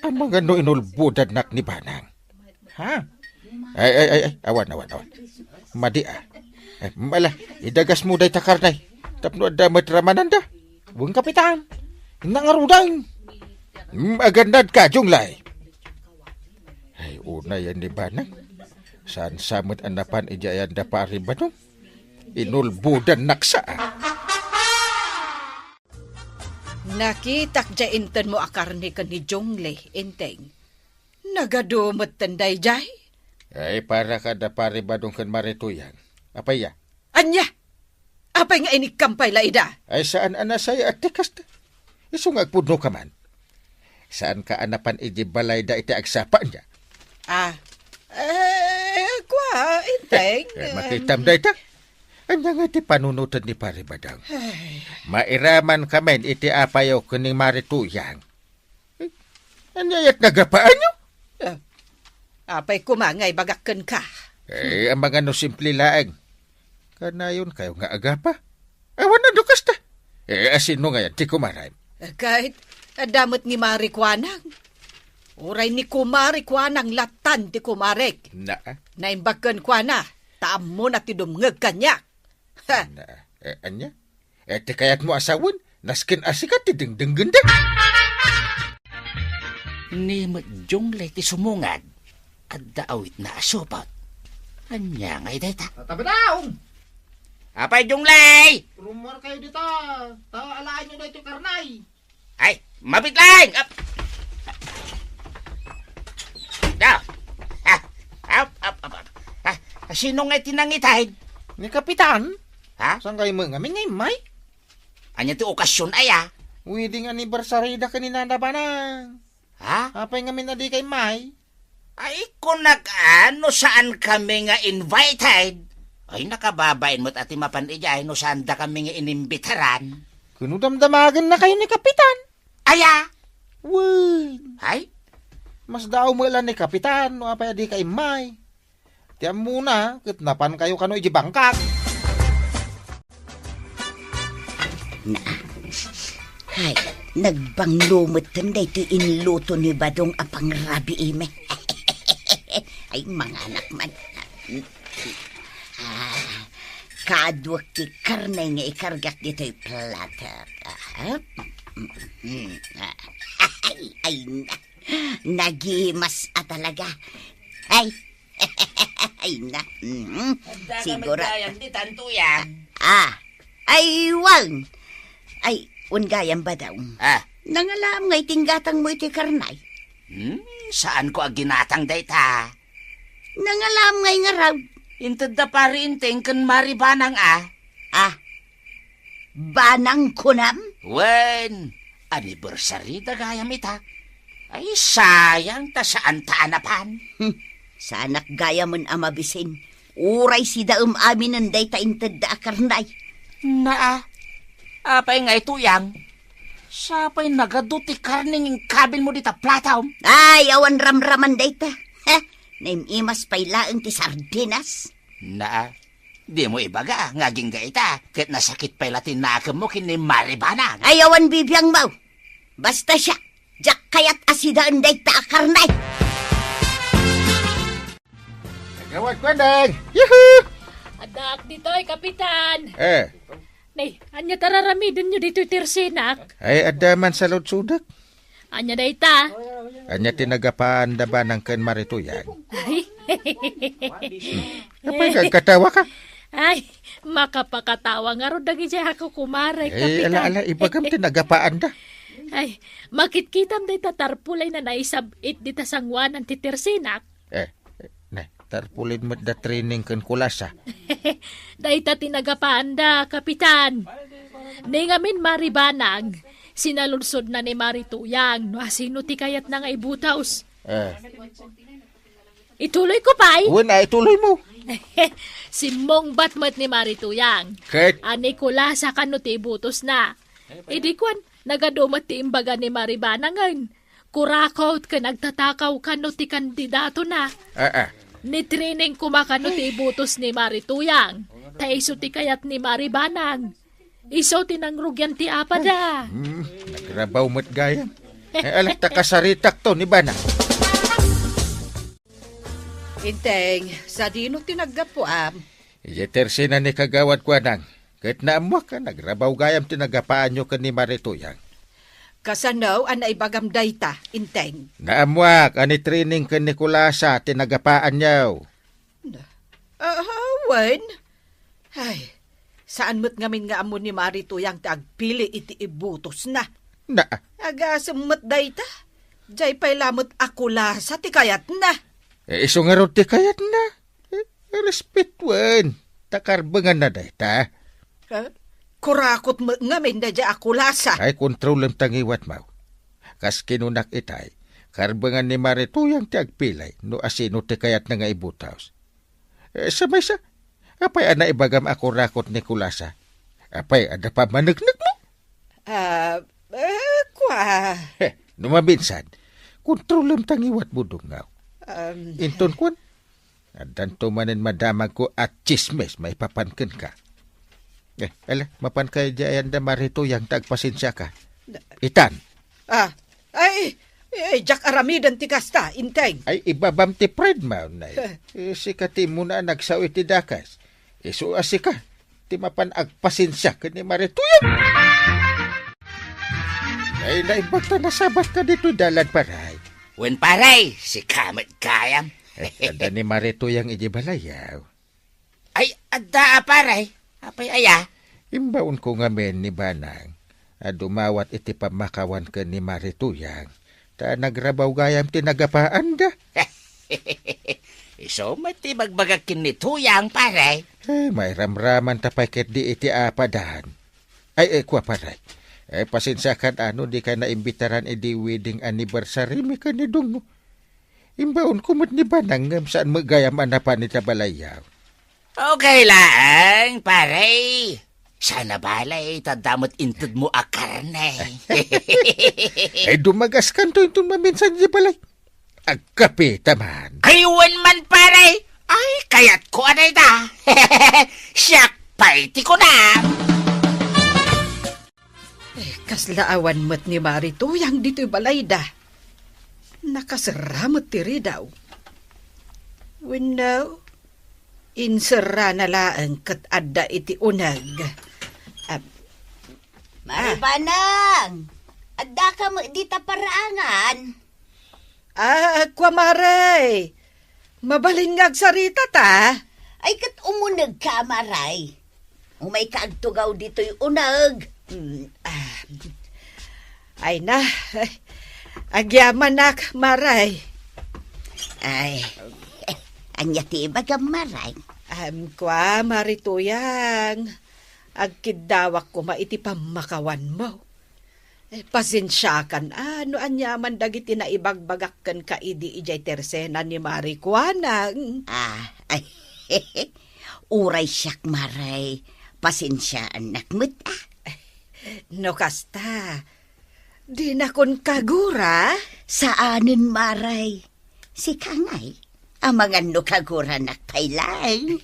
Amangan no inulbodannak ni Banang. Ha? Ay, ay, ay, ay, awan, awan, awan. Madi, a. Eh, mala, idagasmo dayta karne. Tapno adda met ramananda. Wen, Kapitan. Nangarudan. Mm, agannad ka, Junglay. Ay, unay ni Banang. Saan sa met a napan idiay ayan da Pari Badong? Inulbodannak sa, a. Nakitak diay intenmo a karne ken ni Junglay, Inteng. Nagadu metten daydiay? Ay, para kada Pari Badong ken Mari Tuyang. Apay ya? Ania? Apay nga inikkam pay la ida? Ay, saan a nasayaat ti kasta. Isu nga agpudno ka man. Saan ka a napan iti balayda iti agsapa ania? Ah, eh, kua, Inteng, Eh, em. Makitam dayta. Ania nga ti panunoten ni Pari Badang? Ay. Mairaman kamin iti apayo ken ni Mari Tuyang. Eh, ania yat nagapaanyo? Ah, apay koma nga ibagak kenka? Eh, amangan no simple laeng. Kanayon kayo nga agapa? Awan adu kasta. Eh, asino ngayon ti kumarem? Eh, kahit adda met ni Mari Kuanang. Uray ni Kumari Kuanang latan ti kumarek. Na? Naimbag kenkuana, ta ammona ti dumngeg kaniak. Ha! Na, eh, ania? Eh, ti kayatmo a sawen, nasken a sika ti dengdenggenda. Ni met Jonglay ti sumungad, adda awitna a supot. Ania ngay dayta? Tatabadaw! Apay, Jonglay! Rumor kayo dita, ta alaanyo na ito karnay. Ay, mabit lang! Ap-, Da! Ah, ap, ap, ap, ap. Ah, sino nga ti nangitahid? Ni Kapitan? Ha? Saan kayo mo ngamin nga imay? Anya ti okasyon, ay, ah? Wedding anniversary da kanina da banang. Ha? Apay ngamin a di ka imay? Ay, kunak, ah, no saan kami nga invited? Ay, nakababain mo't ati mapan ijay no saan da kami nga inimbitaran. Kuno damdamagan na kayo ni Kapitan. Aya? Wen. Ay? Mas daaw mo ilan ni Kapitan no apay a di ka immay. Ti ammona, ket napan kayo kano iti bangkak. Na. Hay, nagbanglo met daytoy inluto ni Badong a pangrabii met. Ay, manganak man. Ah, kaduak ti karne nga ikargak ditoy plater. Ah, mm, mm, ah, ay, ay, na. Nagimas a talaga. Ay, ay, na. Mm. Adda ka siguro. Met gayam ti tanto yan. Ah, ay, wan. Ay, wan gayam ba daw? Ah. Nangalam nga itinggatang mo iti karnay. Hmm, saan ko aginatang dayta? Nangalam nga ingaraw. Inted da Pari Inteng ken Mari Banang, ah. Ah, Banang kunam? Wen, anniversary da gayam ita. Ay, sayang ta saan ta a napan. Hmm, saanak gayamen a mabisin. Uray sidaem aminen dayta intedda a karnay. Naa, apay nga ito, Yang? Sapay nagadu ti karne nga inkabil mo dita platom? Ay, awan ramraman dayta. Heh, naim-imas pay laeng ti sardinas. Naa, dimo ibaga nga agingga ita, ket nasakit pay la ti nakemmo ken ni Mari Banang. Ay, awan bibiangmo. Basta siak, diak kayat a sidaen dayta a karnay. Gawad ko, Deng! Yuhu! Addaak ditoy, Kapitan. Eh. Nay, ania ta raramidenyo ditoy tersenak? Ay, adda man saludsodek. Ania dayta? Ania ti nagapaanda Banang ken Mari Tuyang? Ay. Apay, agkatawa ka? Ay, makapakatawa ngarud dagiti ako kumare, Ay, Kapitan. Ala, ala, ibagam ti nagapaanda. Ay, makitkitam dayta tarpulay na naisab-it dita sanguanan ti tersenak. Eh, ne, tarpulin met da training ken kulasa. Dayta ti nagapaanda, Kapitan. Ni ngamin Mari Banang, sinaludsodna ni Mari Tuyang no asino ti kayatna nga ibutos. Eh. Ituloy ko pay? Wen, ah, ituloy mo. Simmungbat met ni Mari Tuyang. Ket? A ni kulasa kano ti ibutosna. Idi kuan, nagadu met ti imbaga ni Mari Banangen. Kurakot ken agtatakaw kano ti kandidatona. Ah, ah. Ni training koma kano ti ibutos ni Mari Tuyang. Ta isu ti kayat ni Mari Banang. Isu ti nangrugian ti apada. Hmm, nagrabaw met gayam. Eh, alat ta kasaritak to ni Banang. Inteng, sadino ti naggapuam? Idiay tersena ni Kagawad Kuanang, ket naammuak a nagrabaw gayam ti nagapaanyo ken ni Mari Tuyang. Kasano a naibagam dayta, Inteng? Naammuak a ni Trining ken ni Kulasa ti nagapaanyo. Na, ah, wen? Ay, saan met ngamin nga ammo ni Mari Tuyang ti agpili iti ibutosna? Na. Agasem met dayta. Diay pay lamet a Kulasa ti kayatna. Eh, isu ngarud ti kayatna. Eh, respetuen. Ta karbenganna dayta. Eh, kurakot met ngamin daydiay a kulasa. Ay, kontrolem ta ngiwatmo. Kas kinunak itay, karbengan ni Mari Tuyang ti agpilay no asino ti kayatna nga ibutos. Eh, sa maysa, apay a naibagam a kurakot ni kulasa? Apay, adda pammaneknekmo? Ah, eh, kua. Heh, no maminsan, kontrolem ta ngiwatmo, Dungngaw. Um, Inton kuan, addanto manen madamagko a tsismis maipapan kenka. Eh, ala, mapanka idiay ayan da Mari Tuyang ta agpasensiaka. Itan. Ah, ay, ay, diak aramiden ti kasta, Inteng. Ay, ibabam ti pride-mo, nay. Eh, sika ti immuna a nagsao iti dakes. Isu a sika ti mapan agpasensia ken ni Mari Tuyang. Ay, naimbag ta nasabatka ditoy dalan, pare. Wen, pare, sika met gayam. Eh, adda ni Mari Tuyang idiay balayaw. Ay, adda a, pare. Apay aya? Imbaonko ngamin ni Banang a dumawat iti pammakawan ken ni Mari Tuyang, ta nagrabaw gayam ti nagapaanda. Isu met ti ibagbagak ken ni Tuyang, pare. Eh, mairamramanta pay ketdi iti apadan. Ay, eh, kua, pare. Eh, pasensiakan a no dika naimbitaran idi wedding anniversary mi ken ni Dungngaw. Imbaonko met ni Banang ngem saan met gayam a napan ita balayaw. Okay laeng, pare. Sana balay, ta adda met intedmo a karne. Ay, dumagaskanto inton maminsan idiay balay. Agkapita man. Ay, wen man, pare. Ay, kayatko a dayta. Siak pay ti kunam. Eh, kasla awan met ni Mari Tuyang ditoy balayda. Nakaserra met ti ridaw. Wenno, inserrana laeng ket adda iti uneg. Ah, Mari ah. Banang, addaka met dita paraangan? Ah, kua, Mare. Mabalin nga agsarita ta. Ay, ket umunegka, Mare. Umayka agtugaw ditoy uneg. Mm, ah. Ay na, agyamanak, Mare. Ay, ania ti ibagam, Mare? Am, kua, Mari Tuyang. Agkiddawak koma iti pammakawanmo. Eh, pasensiakan a no aniaman dagiti naibagbagak kenka idi idiay tersena ni Mari Kuanang. Ah, ay, uray siak, Mare. Pasensiaannak met, ah. No kasta, dinakon kagura? Saanen, Mare. Sika ngay, amangan no kaguranak pay laeng.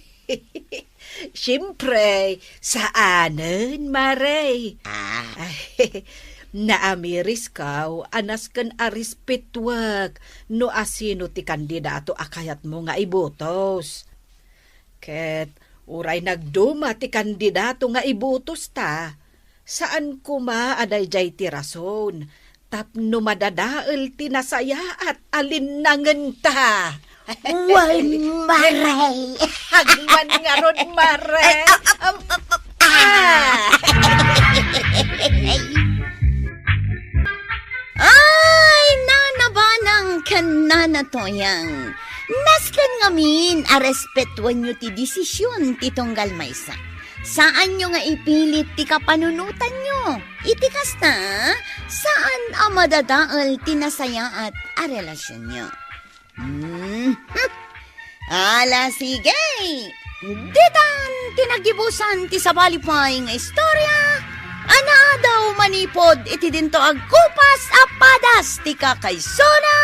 Siempre, saanen, Mare. Ah. Ay, naamiriskaw a nasken a respetuek no asino ti kandidato a kayatmo nga ibotos. Ket uray nagduma ti kandidato nga ibotosta, saan koma a daydiay ti rason tapno madadael ti nasayaat a linnangenta. Wen, Mare. Agman ngarud, Mare. Ay, ah, ah, Am, ah, ah. Ay, Nana Banang ken Nana Toyang. Nasken ngamin a respetuenyo ti desisyon ti tunggal maysa. Saanyo nga ipilit ti kapanunotanyo. Iti kasta, saan a madadael ti nasayaat a relasionyo. Hmm. Ala, sige. Ditan ti nagibusan ti sabali pay nga istorya a naadaw manipud iti dinto agkupas a padas ti kakaisuna.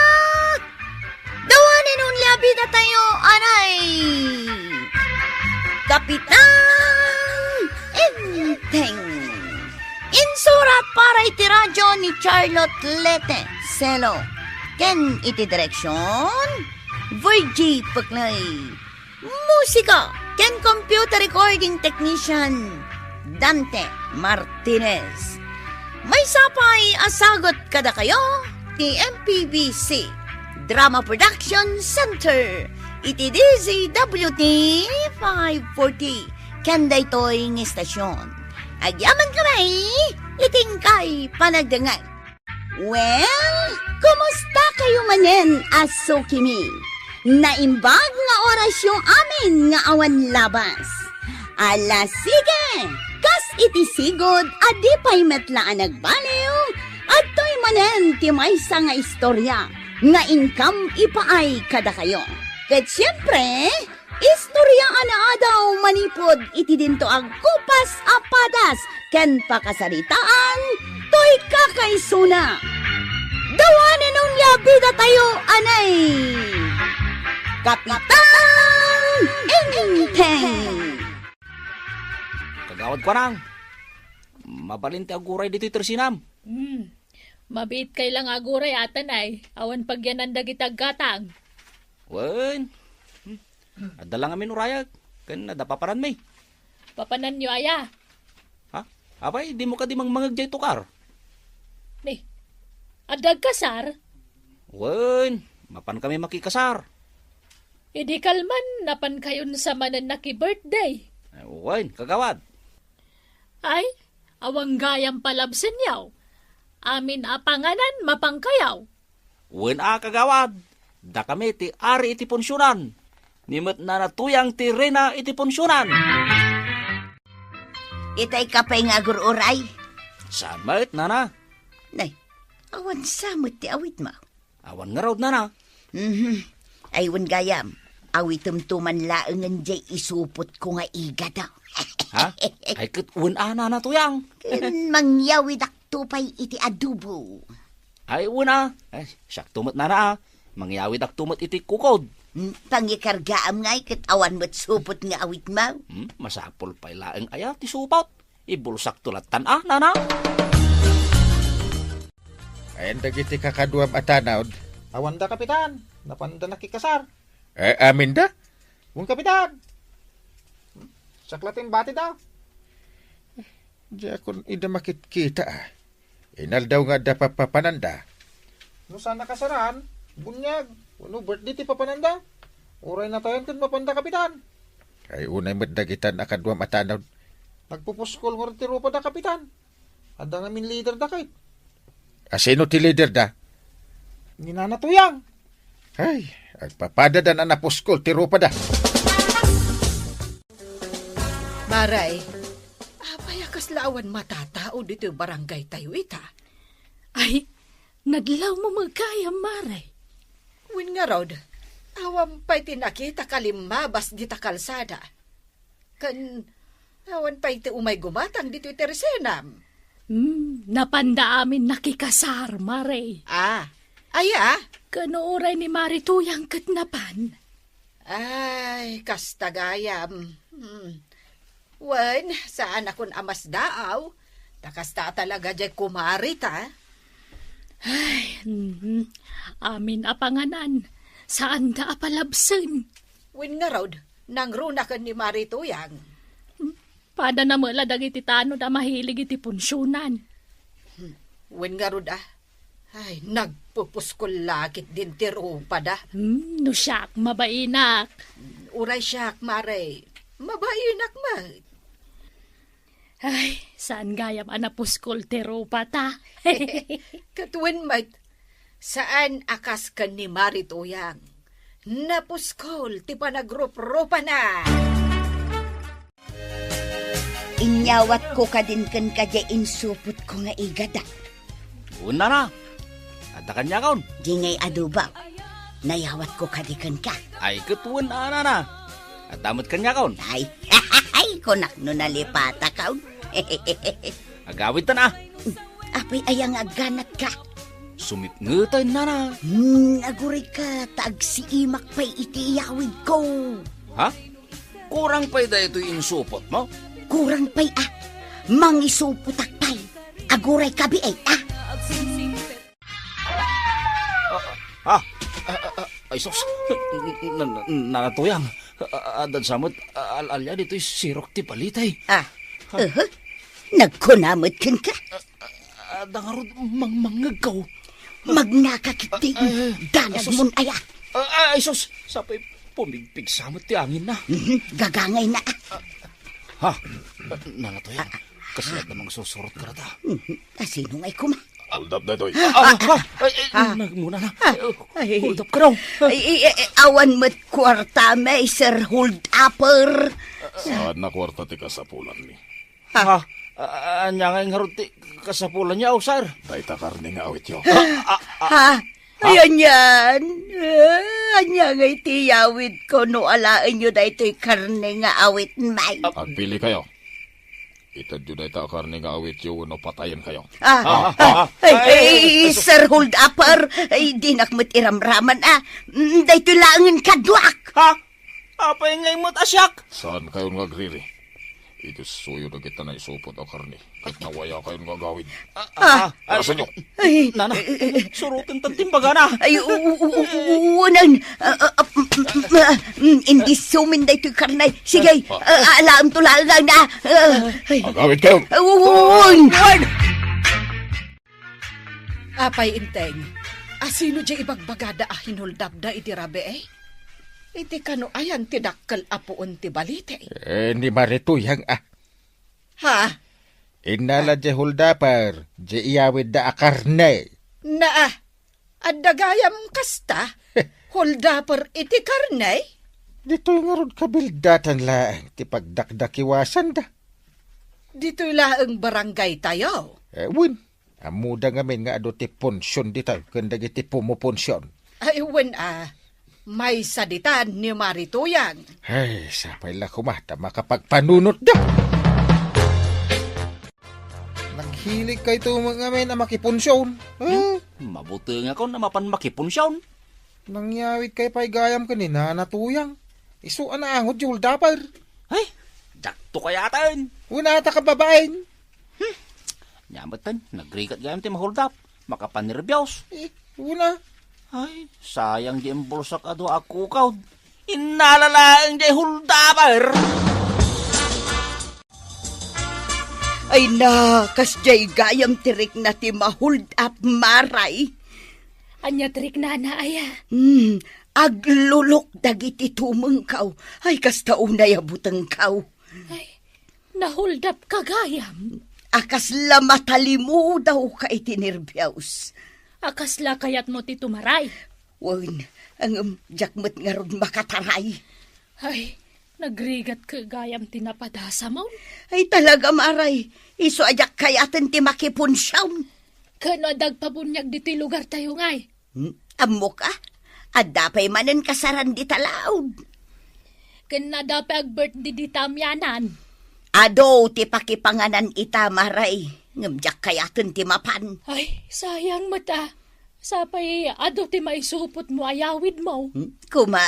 The one and only a bidatayo, anay, Kapitan Enteng. Insurat para iti radyo ni Charlotte Lete Celo ken iti direksyon, Virgie Peclay. Musika ken computer recording technician, Dante Martinez. Maysa pay a sagut kadakayo ti M P B C Drama Production Center iti D Z W T five forty ken daytoy nga istasyon. Agyaman kami iti inkay panagdengngeg. Well, kumusta kayo manen a sukimi? Naimbag nga orasyo amin nga awan labas. Ala, sige, kas Iti sigud a di pay met la a nagbaliw, adtoy manen ti maysa nga istorya nga inkam ipaay kadakayo. Ket siempre, istorya a naadaw manipud iti dinto agkupas a padas ken pakasaritaan toy kakaisuna. Dawanen onia bidatayo anay Kapitan Enteng. Kagawad Kuanang, mabalin ti aguray ditoy tersinam. Hmm. Mabiit kay lang aguray atan ay, awan pagyanan dagiti aggatang. Wen, hmm, adda lang amin urayag, ken adda papananmi. Papananyo aya? Ha? Apay, dimo kadi mangmangeg jay tukar? Ni, adda agkasar? Wen, mapan kami makikasar. Idi kalman, napan kayon sa manen naki-birthday. Eh, wen, kagawad. Ay, awan gayam palabsenyaw. Amin a panganan, mapankayaw. Wen a, kagawad, dakami ti ari iti punsionan. Ni met Nana Tuyang ti reyna iti punsionan. Itay ka pay nga agur-uray? Saan met, nana? Nay, awan sa met ti awitmo. Awan ngarud, nana. Mhm. Ay, wen gayam, awitemto man laengen jay isupotko nga igada. Ha? Ay, ket wen a, Nana Tuyang. Ken mangyawidakto pay iti adobo. Ay, wen a. Ay, siakto met, nana, a. Mangyawidakto met iti kukod. Hmm, pangikargaam ngay ket awan met supot nga awitmo. Hmm, masapul pay laeng aya ti supot. Ibulsakto lattan a, nana. Ayan dagiti kakaduam a tanod. Awanda, Kapitan. Napanda nakikasar. Eh, aminda? Wen, Kapitan. Siak la ti imbatida. Diakon ida makitkita, a. Inaldaw nga adda papapananda. No saan a kasaran, bunyag, wenno birthday ti papananda. Uray natayan ket mapanda, Kapitan. Ay, unay met dagitan a kaduam a tanod. Nagpupuskol ngarud ti rupada, Kapitan. Adda ngamin leader da kay. A, sino ti leader da? Ni Nana Tuyang. Ay, agpapadadan a napuskol ti rupada. Maray, apay a kasla awan matatao ditoy barangay tayo ita? Ay, nadlaw mo magkayam, Maray. Wen ngarud, awan pay ti nakita kalimmabas dita kalsada. Ken awan pay ti umay gumatang ditoy tersenam. Hmm, napanda amin nakikasar, Maray. Ah, aya? Ken uray ni Mari Tuyang ket napan. Ay, kasta gayam. Hmm. Wen, saanakon a masdaaw. Ta kasta a talaga jay kumari ta. Ay, mhm. Amin a panganan, saanda a palabsen. Wen ngarud, nangruna ken ni Mari Tuyang. Padana met la dagiti tanod a mahilig iti punsionan. Wen ngarud a, ay, nagpupuskol la ketdin ti rupada. Hmm, no siak, mabainak. Uray siak, Mare, mabainak met. Ay, saan gayam a napuskol ti rupata. Ket wen met, saan a kas ken ni Mari Tuyang. Napuskol ti panagruprupana. Inyawatko kadin kenka diay insupotko nga igada. Wen, nana, adda kaniakon. Di ngay adobo. Nayawatko kadi kenka. Ay, ket wen a, nana. Adda met kaniakon. Ay, ay, kunak no nalipatakaw. Agawidtan a. Apay aya nga agganatka? Sumipngeten, nana. Hmm, agurayka ta agsiimak pay iti iyawidko. Ha? Kurang pay daytoy insupotmo? Kurang pay a. Mangisupotak pay. Agurayka biit a. Ah, ah, ah, ah, ay, sus. Na, na, na, Nana Tuyang. Ah, ah, addan sa met, ah, al-, alia ditoy sirok ti balitay. Ah, uh-huh. Nagkuna met kenka? Ah, ah, adda ngarud mangmangngegko. Magnaka ketdi. Ah, ah, danagmon aya. Ah, ah, ay, sus. Sapay pumigpigsa met ti anginna. Mhm, gagangayna. Ha? Nana Tuyang, kasla adda mangsursurot kadata. Mhm. Asino ngay koma? Aldap daytoy. Ah, ah, ah, ay, ay, ah, nagmuna na. Ah, ay. Hold up ka daw. Ay, ay, ay, awan met kuarta, may sir hold upper. Saan na kuarta ti kasapulanmi? Ha? Ha? A-, ania ngay ngarud ti kasapulanyo, sir? Dayta karne nga awityo. Ha? Ay, anian? Ah, ania ngay ti yawidko no alaenyo daytoy karne nga awitmi? Agpilikayo. Itedyo dayta a karne nga awityo wenno patayenkayo. Ah, ah, ay, ay, Sir Hold Upper, ay, dinak met iramraman, ah. Mm, daytoy laengen kaduak. Ha? Apay ngay met a siak? Saankayon nga agriri? Idiossoyo dagita naisupot a karne ket nawayakayon nga agawid. Ah, ah, ah, Arasenyo. Ay, nana, eh, eh, eh. Suroten tan timbagana. Ay, u-, u-, u-, u-, unan. Ah, ah, ah, mm, mm, ah, mm, indi sumin daytoy karne. Sige, ah, ah, alaem to laeng na. Ah, ay. Agawid kayo. Ah, uwan. Apay, Enteng, asino diay ibagbagada a hinulda iti rabii? Iti kano ayan ti dakkel a puon ti balite? Eh, ni Mari Tuyang, ah. Ha? Innala diay hold upper, diay iyawidda a karne. Naa, adda gayam kasta? Hold upper iti karne? Ditoy ngarud kabildatan laeng ti pagdakdakiwasanda. Ditoy laeng barangay tayo? Eh, wen. Ammoda ngamin nga adu ti punsion dita ken dagiti pumupunsion. Ay, wen a, maysa ditan ni Mari Tuyang. Ay, sapay la koma ta makapagpanunotda. Naghilig kayto ngamin a makipunsion. Hmm? Eh? Mabutengakon a mapan makipunsion. Nangyawid kay pay gayam ken ni Nana Tuyang. Isu a naangod ti hold upper. Ay, dakto kayaten. Wen a ta kababain. Hmm. Ania metten, nagrigat gayam ti mahuldap. Makapannerbios. Eh, una. Ay, sayang diay bulsak a dua a kukaw. Innala laeng diay hold upper. Ay na, kasdiay gayam ti rikna ti mahuldap, Maray. Ania ti riknana, aya? Hmm, aglulok dagiti tumengkaw. Ay, kasta unay a butengkaw. Ay, nahuldapka gayam? A kasla matalimudaw ka iti nerbios. A kasla kayatmo ti tumaray? Wen, ngem diak met ngarud makataray. Ay, nagrigat ka gayam ti napadasamon? Ay, talaga, Maray. Isu a diak kayaten ti makipunsion. Ken no adda agpabuniag ditoy lugar tayo ngay? Hmm? Ammok a, adda pay manen kasaran dita laud. Ken adda pay ag-birthday dita amianan. Adu ti pakipanganan ita, Maray, ngem diak kayaten ti mapan. Ay, sayang met a. Sapay adu ti maisupotmo a yawidmo. Hmm? Kuma,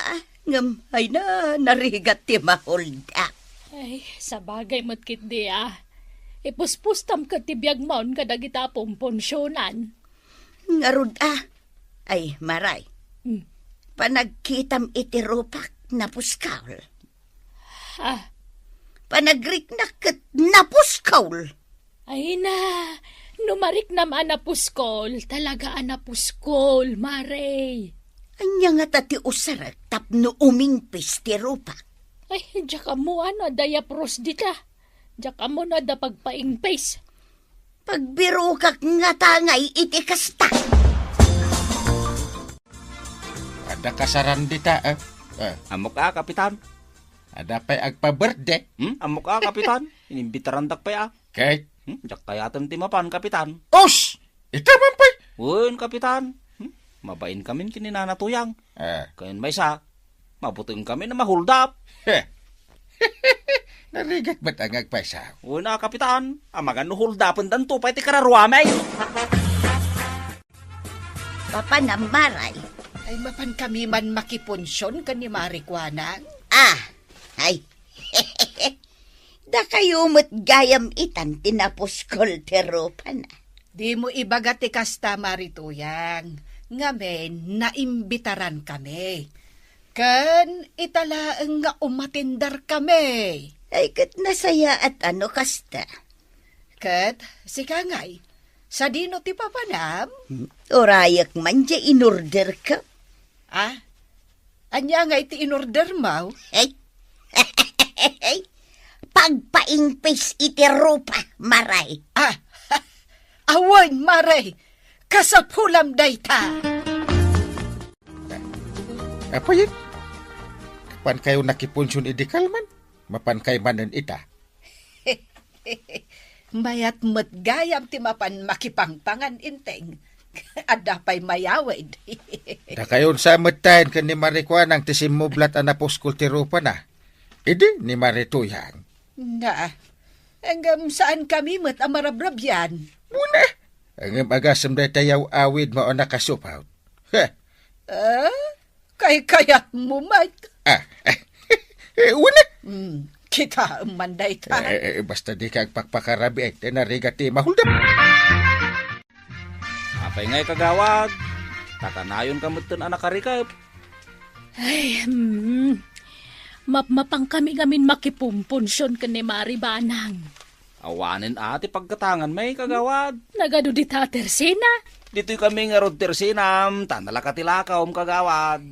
ngem ay na, narigat ti mahuldap. Ay, sabagay met ketdi a. Ipuspustam ket ti biagmon kadagita a pumpunsionan. Ngarud a. Ay, Maray. Hmm. Panagkitam iti rupak napuskol. Ah. Panagriknak ket napuskol. Ay na, no mariknam a napuskol, talaga a napuskol, Maray. Ania ngata ti usarek tapno umingpis ti rupak? Ay, diak ammo no adda yapros dita. Diak ammo no adda pagpaingpis. Pagbirokak ngata ngay iti kasta. Adda kasaran dita, eh? Eh. Ammok a, Kapitan. Adda pay agpa-birthday? Hmm? Ammok a, Kapitan. Inimbitarandak pay a. Kay? Hmm? Diak kayaten ti mapan, Kapitan. Us! Ita man pay? Wen, Kapitan. Hmm? Mabain kamin ken ni Nana Tuyang. Eh. Ken maysa, mabuteng kami a mahuldap. Heh. Narigat met a nga agpaysa. Wen a, Kapitan. Amangan no huldapendanto pay ti kararuami. Papanam, Maray. Ay, mapan kami man makipunsion ken ni Mari Kuanang? Ah, ay. Dakayo met gayam itan ti napuskol ti rupana. Dimo ibaga ti kasta, Mari Tuyang, ngamin naimbitaran kami. Ken ita laeng nga umatender kami. Ay, ket nasayaat a no kasta. Ket sika ngay, sadino ti papanam? Hmm, urayek man diay inorderko. Ah? Ania ngay ti inordermo? Hey. Pagpaingpis iti rupa, Maray. Ah, awan, Maray. Kasapulam dayta. Apayen? Kapan kayo nakipunsion idi kalman? Mapan kay manen ita? Mayat met gayam ti mapan makipangpangan, Enteng. Adda pay mayawid. Dakayon sa metten ken ni Mare Kuanang ti simmublat a napuskol ti rupana. Idi ni Mare Tuyang. Na, ngem saan kami met a marabrabian. Una, ngem agasem dayta yaw-awid mo a nakasupaw. Heh. Ah? Kaykayatmo met. Ah, eh, una. Hmm, kitaem man dayta. Eh, eh, basta dika agpakpakarabi, eh, ti narigat ti mahuldep. Apay ngay, kagawad? Ta kanayonka metten a nakarikep. Ay, hmm. Mapmapang kami ngamin makipumpunsion ken ni Mare Banang. Awanen a ti paggatangan, may kagawad. Nagadu dita a tersena? Ditoy kami ngarud tersenam, ta nalaka ti lakaom, kagawad.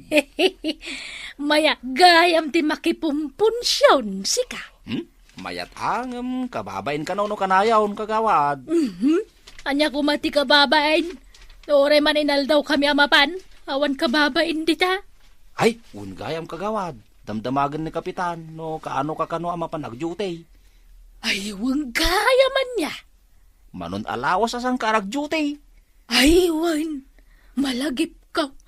Mayat gayam ti makipumpunsion, sika. Hmm? Mayat a ngem kababain kano no kanayon, kagawad. Mhm. Ania koma ti kababain? No uray man inaldaw kami a mapan, awan kababain dita. Ay, wen gayam, kagawad. Damdamagen ni Kapitan no kaano ka kano a mapan agduty. Ay, wen gayam ania. Manon a lawas a saan ka aragduty? Ay, wen. Malagipko.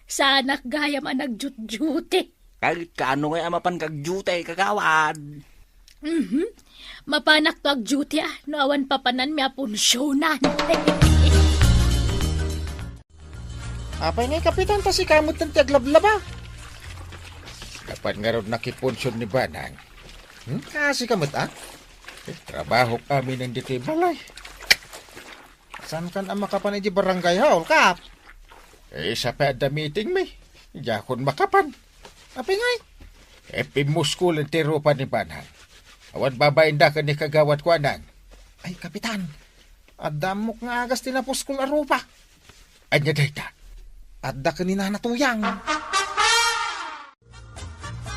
Saanak gayam a nagduty. Ay, kaano ngay a mapan kagduty, kagawad? Mhm. Mapanak to agduty, ah, no awan papananmi a punsionan. Apay ngay, Kapitan, ta sika metten ti aglablaba? Napan ngarud nakipunsion ni Banang. Hmm? Kasika met, ah? Eh, trabahok aminen ditoy balay. Saan kan a makapan iti barangay hall, Kap? Eh, sa pay adda meeting mi. Diakon makapan. Apay ngay? Eh, pimmuskulen ti rupa ni Banang. Awan babainda ken ni Kagawad Kuanang. Ay, Kapitan, adda ammok nga agas ti napuskol a rupa. Ania dayta? Adda ken ni Nana Tuyang.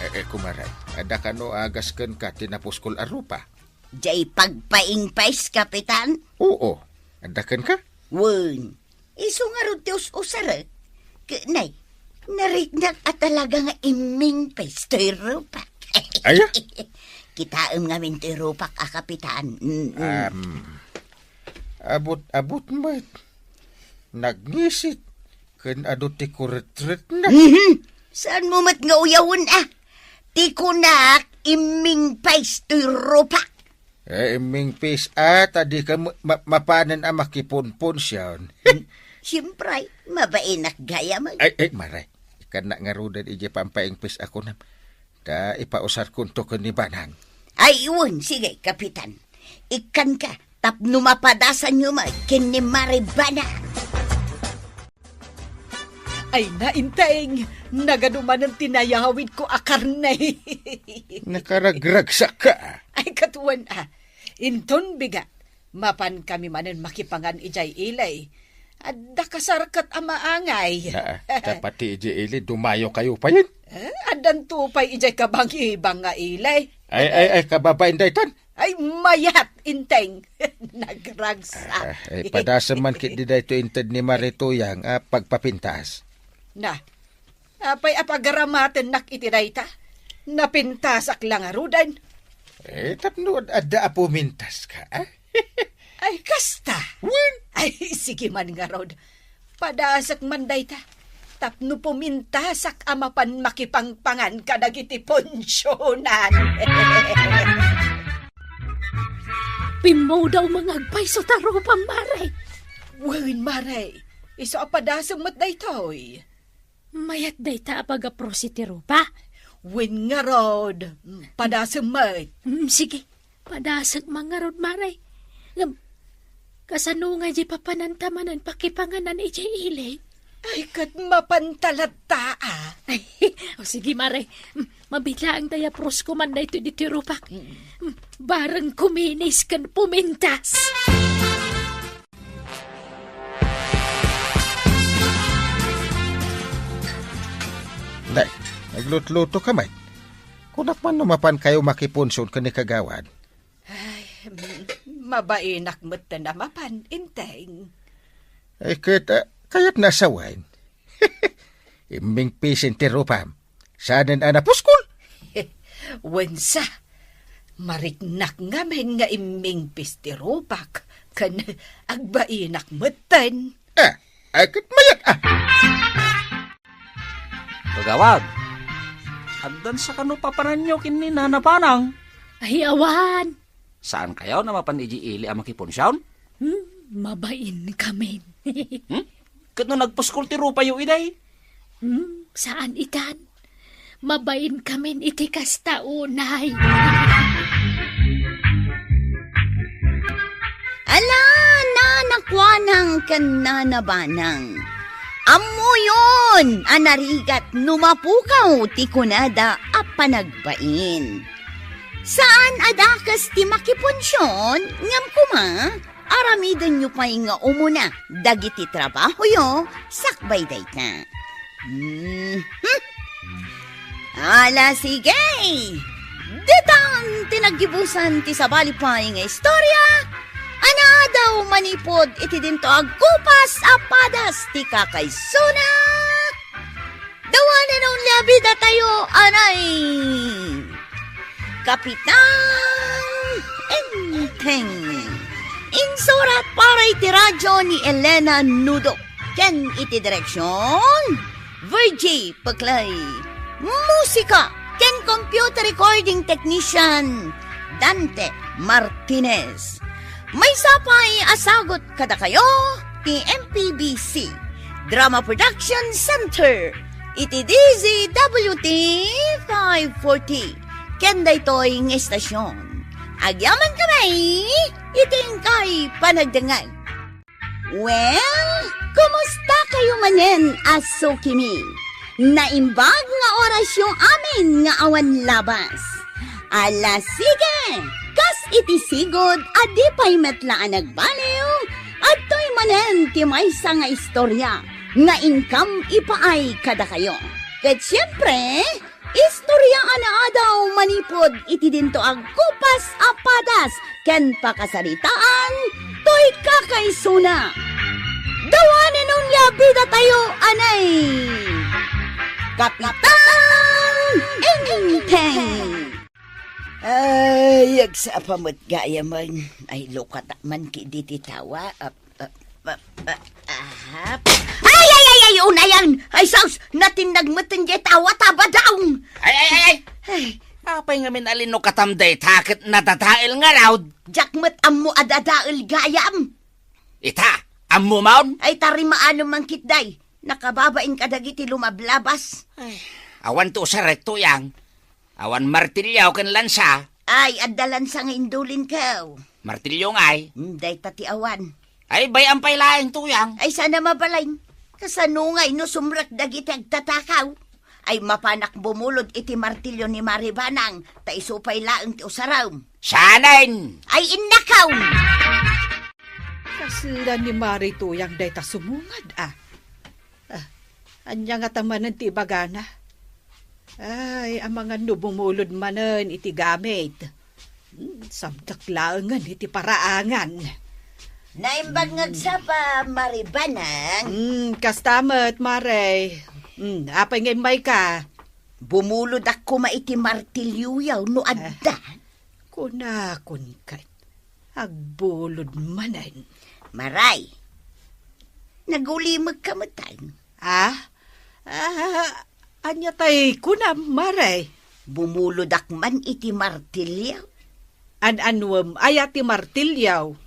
Eh, eh, kumaray, adda kano agas kenka ti napuskol a rupa? Jay pagpaingpais, Kapitan? Oo, adda kenka? Wen, isu ngarud ti us-usarek. Ket nay, nariknak a talaga nga immingpais toy rupak. Aya? Kitaem ngamin toy rupak a, Kapitan. Mm-mm. Am, abut-abut met. Nagngisit. Ken adu ti kuretretna. Mhm. Saanmo met nga uyawen, a? Ti kunak, immingpais toy rupak. Eh, immingpais a, ta dika ma-, ma-, mapanen a makipunpunsion. Siyempre, mabainak gayam. Ay, ay, Mare. Ikkannak ngaruden idiay pampaingpais a kunam. Ta ipausarkonto ken ni Banang. Ay, wen, sige, Kapitan. Ikkanka, tapno mapadasanyo met ken ni Mare Banang. Ay, Enteng, nagadu manen ti nayawidko a karne. Nakaragragsakka. Ay, ket wen a. Inton bigat, mapan kami manen makipangan idiay ili. Adda kasarkat a maangay. Naa, ta pati idiay ili, dumayokayo payen. Eh, addanto pay idiay kabangibang nga ili. Ay, ay, ay, kababain daytan. Ay, mayat, Enteng. Nagragsak. Ah, ay, padasem man ketdi daytoy inted ni Mare Tuyang a pagpapintas. Na, apay a pagaramatennak iti dayta? Napintasak la ngaruden. Eh, tapno ad-, adda a pumintaska, ah? Ay, kasta. Wen? Ay, sige man ngarud. Padasek man dayta. Tapno pumintasak a mapan makipangpangan kadagiti punsionan. Pimmudaw nga agpayso ta rupam, Mare. Wen, Mare. Isu a padasem met daytoy. Mayat dayta a pagaprus iti rupa? Wen ngarud, padasem met. Mm, sige, padasek man ngarud, Mare. Ngem, kasano nga di papananta manen pakipanganan idiay ili? Ay, ket mapanta latta, a. Ay, o sige, Mare. Mm, mabiit laeng ta iaprusko man daytoy ditoy rupak. Mm. Mm, bareng kuminis ken pumintas. Nay, naglutluto ka met. Kunak man no mapan kayo makipunsion ken ni Kagawad. Ay, mm, mabainak met ta namapan, Enteng. Ay, ket, ah, kayatna a sawen. Immingpis ti rupam. Saanen a napuskol? Wensa, Mariknak ngamin nga immingpis ti rupak, ken agbainak metten. Eh, ay, ket mayat, ah. Kagawad, addan sa kano papananyo ken ni Nana Banang? Ay, awan. Saan kayo na mapan iji ili a makipunsion? Hmm, mabain kamin. Hmm? Ket no nagpuskol ti rupayo iday? Hmm, saan itan? Mabain kamin iti kasta unay. Ala, Nana Kuanang ken Nana Banang. Ammoyon a narigat no mapukaw ti kunada a panagbain. Saan a dakes ti makipunsion, ngem koma, aramidenyo pay nga umuna dagiti trabahoyo sakbay dayta. Mhm. Ala, sige! Ditan ti naggibusan ti sabali pay nga istorya a naadaw manipud iti dinto agkupas a padas ti kakaysona. The one and only a bidatayo, anay! Kapitan Enteng. Insurat para iti radyo ni Elena Nudo. Ken iti direksyon, Virgie Peclay. Musika ken computer recording technician, Dante Martinez. Maysa pay a sagut kadakayo ti M P B C Drama Production Center iti D Z W T five forty. Ken daytoy nga istasyon, agyaman kami iti inkay panagdengngeg. Well, kumusta kayo manen a sukimi? Naimbag nga orasyo amin nga awan labas. Ala, sige! Kas iti sigud a di pay met la a nagbaliw, adtoy manen ti maysa nga istorya nga inkam ipaay kadakayo. Ket siempre, istorya a naadaw manipud iti dinto agkupas a padas ken pakasaritaan toy kakaisuna. The one and only a bidatayo, anay! Kapitan Enteng! Ay, agsapa met gayam. Ay, lukata man ki diti tawa. Ap, ap, ap, ahap. Ay, ay, ay, ay, unayan! Ay, sus! Natinnag met diay tawa ta badaw! Ay, ay, ay, ay! Ay. Apay ngamin a linukatam dayta ket nadadael ngarud? Diak met ammo a dadael gayam. Ita, ammomon? Ay, tarimaanem man ketdi. Nakababain kadagiti lumablabas. Ay, awan ti usarek, Tuyang. Awan martilyo ken lansa. Ay, adda lansa nga indulinko. Martilyo ngay? Hmm, dayta ti awan. Ay, bay-am pay laeng, Tuyang. Ay, saan a mabalin. Kasano ngay no sumrek dagiti agtatakaw? Ay, mapanak bumulod iti martilyo ni Mari Banang, ta isu pay laeng ti usarem. Saanen? Ay, innakaw! Kasla ni Mari Tuyang dayta sumungad, a. Ah, ania ngata manen ti ibagana? Ay, amangan no bumulod manen iti gamit. Hmm, sabdak laengen iti paraangan. Naimbag nga agsapa, Mari Banang. Hmm, kasta met, Mare. Hmm, apay nga immayka? Bumulodak koma iti martilyoyo no adda. Ah, kunakon ket, agbulod manen. Maray, nagulimekka metten. Ah? Ah, ania tay kunam, Mare? Bumulodak man iti martilyo. An-anuem aya ti martilyo?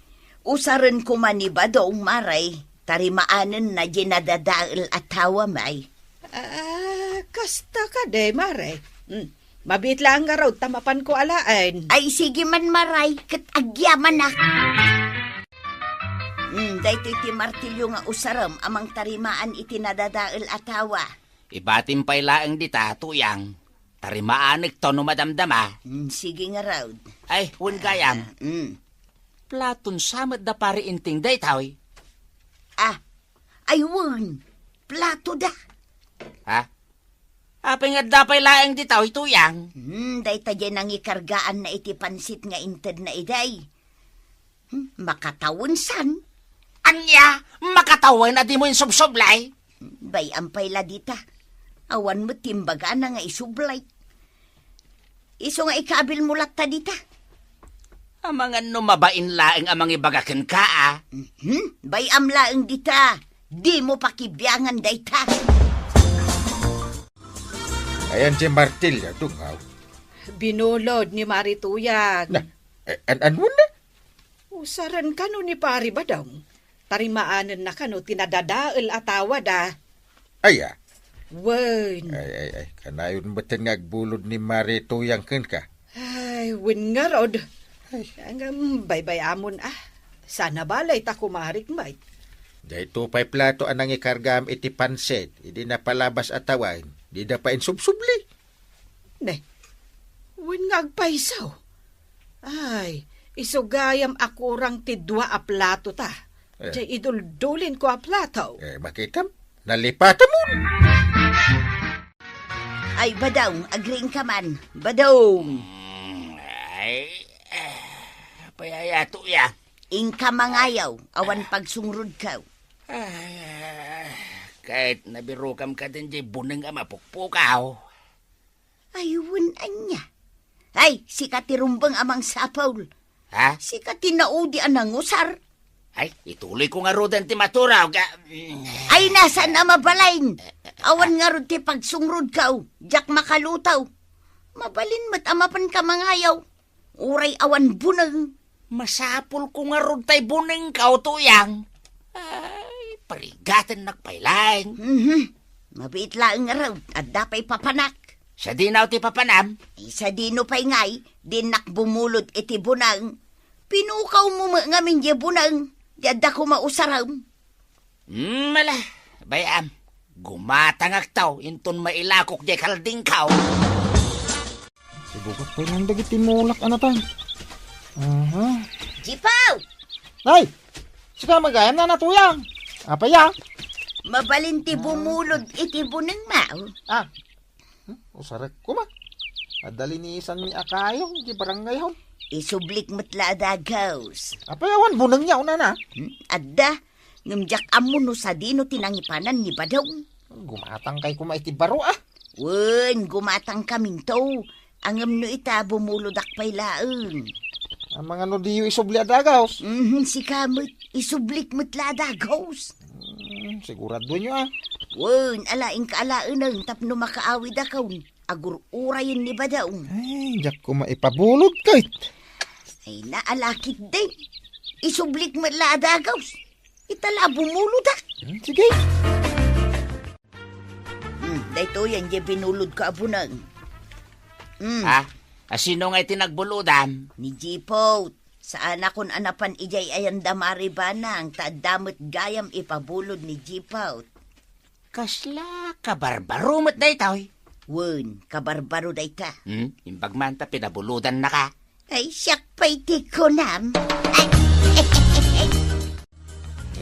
Usaren koma ni Badong, Mare, ta rimaanenna diay nadadael a tawam ay. Ah, kasta kadi, Mare. Hmm. Mabiit laeng ngarud ta mapanko alaen. Ay, sige man, Maray, ket agyamanak. Hmm, daytoy ti martilyo nga usarem a mangtarimaan iti nadadael a tawa. Ibatim pay laeng dita, Tuyang. Tarimaanek to no madamdama. Hmm, sige ngarud. Ay, wen gayam. Ah, hmm. Platon sa met da Pari Inting daytoy? Ah, ay wen. Plato da. Ha? Apay nga adda pay laeng dita, oy, Tuyang? Hmm, dayta diay nangikargaanna iti pansit nga intedna idiay. Hmm, makatawen san? Ania? Makatawen a dimo insubsublay? Bay-am pay la dita. Awan met ti imbagana nga isublay. Isu nga ikabilmo latta dita. Amangan no mabain laeng a mangibaga kenka, a? Mhm. Bay-am laeng dita. Dimo pakibiangan dayta. Ayan ti martilyo, dungaw. Binulod ni Mari Tuyang. Na, eh, an-, anwan na? Usaren kano ni Pari Badong. Tarimaanenna kano ti nadadael a tawada. Aya? Wen. Ay, ay, ay. Kanayon metten nga agbulod ni Mari Tuyang kenka. Ay, wen ngarud. Ay. Ngem baybay-amon, a. Sana balay ta kumarik met. Dayto pay plato a nangikargam iti pansit, idi napalabas a tawen, dida pay insubsubli. Ne, wen nga agpayso. Ay, isu gayam a kurang ti dua a plato ta. Eh. Jay iduldulinko a plato. Eh, makitam, nalipatamon. Ay, Badong, agriingka man. Badong. Mm, ay, eh, apay aya, Tuyang? Inka mangayaw, awan pagsungrodkaw. Ay, ket nabirokam kadin jay buneng a mapukpukaw. Ay, wen ania? Ay, sika ti rumbeng a mangsapul. Ha? Sika ti naudi a nangusar. Ay, ituloyko ngaruden ti maturaw, ga-, Ay, nasaan a mabalin? Awan ngarud ti pagsungrodkaw, diak makalutaw. Mabalin met a mapanka mangayaw. Uray awan buneng. Masapulko ngarud tay bunengkaw, Tuyang. Ay, parigatennak pay laeng. Mhm. Mabiit laeng ngarud, adda pay papanak. Sadino ti papanam? Ay, sadino pay ngay, dinnak bumulod iti buneng. Pinukawmo met ngamin diay buneng, di adda koma usarem. Hmm, ala, bay-am. Gumatangakto inton mailakok diay kaldingkaw. Sibugak pay lang dagiti mulak a natay. Aha. Jipaw! Nay! Sika met gayam, Nana Tuyang. Apay a? Mabalin ti bumulod iti bunengmo. Ah. Hmm? Usarek koma. Adda linisanmi a kayo, iti barangay hall. Isublik met la a dagos. Apay awan buneng yaw, Nana? Hmm? Adda. Ngem diak ammo no sadino ti nangipanan ni Badong. Gumatangkay koma iti baro, a. Wen, gumatangkaminto. Ngem no ita, bumulodak pay laeng. Amangan no diyo isubli a dagos? Mhm, sika met. Isublik met la a dagos. Hmm, siguradoenyo, a. Wen, ala, inka alaeneng tapno makaawidakon. Agur-urayen ni Badong. Ay, diak koma ipabulod ket. Ay, naalakit din. Isublik met la a dagos. Ita la a bumulodak. Hmm, sige. Hmm, daytoyen diay binulodko a buneng. Hmm. Ha? Asino nga iti nagbulodam? Ni Jipot. Saanakon a napan idiay ayan da Mari Banang, ta adda met gayam ipabulod ni Jipot. Kasla kabarbaro met daytoy? Wen, kabarbaro dayta. Hmm? Imbag man ta pinabulodannaka. Ay, siak pay ti kunam.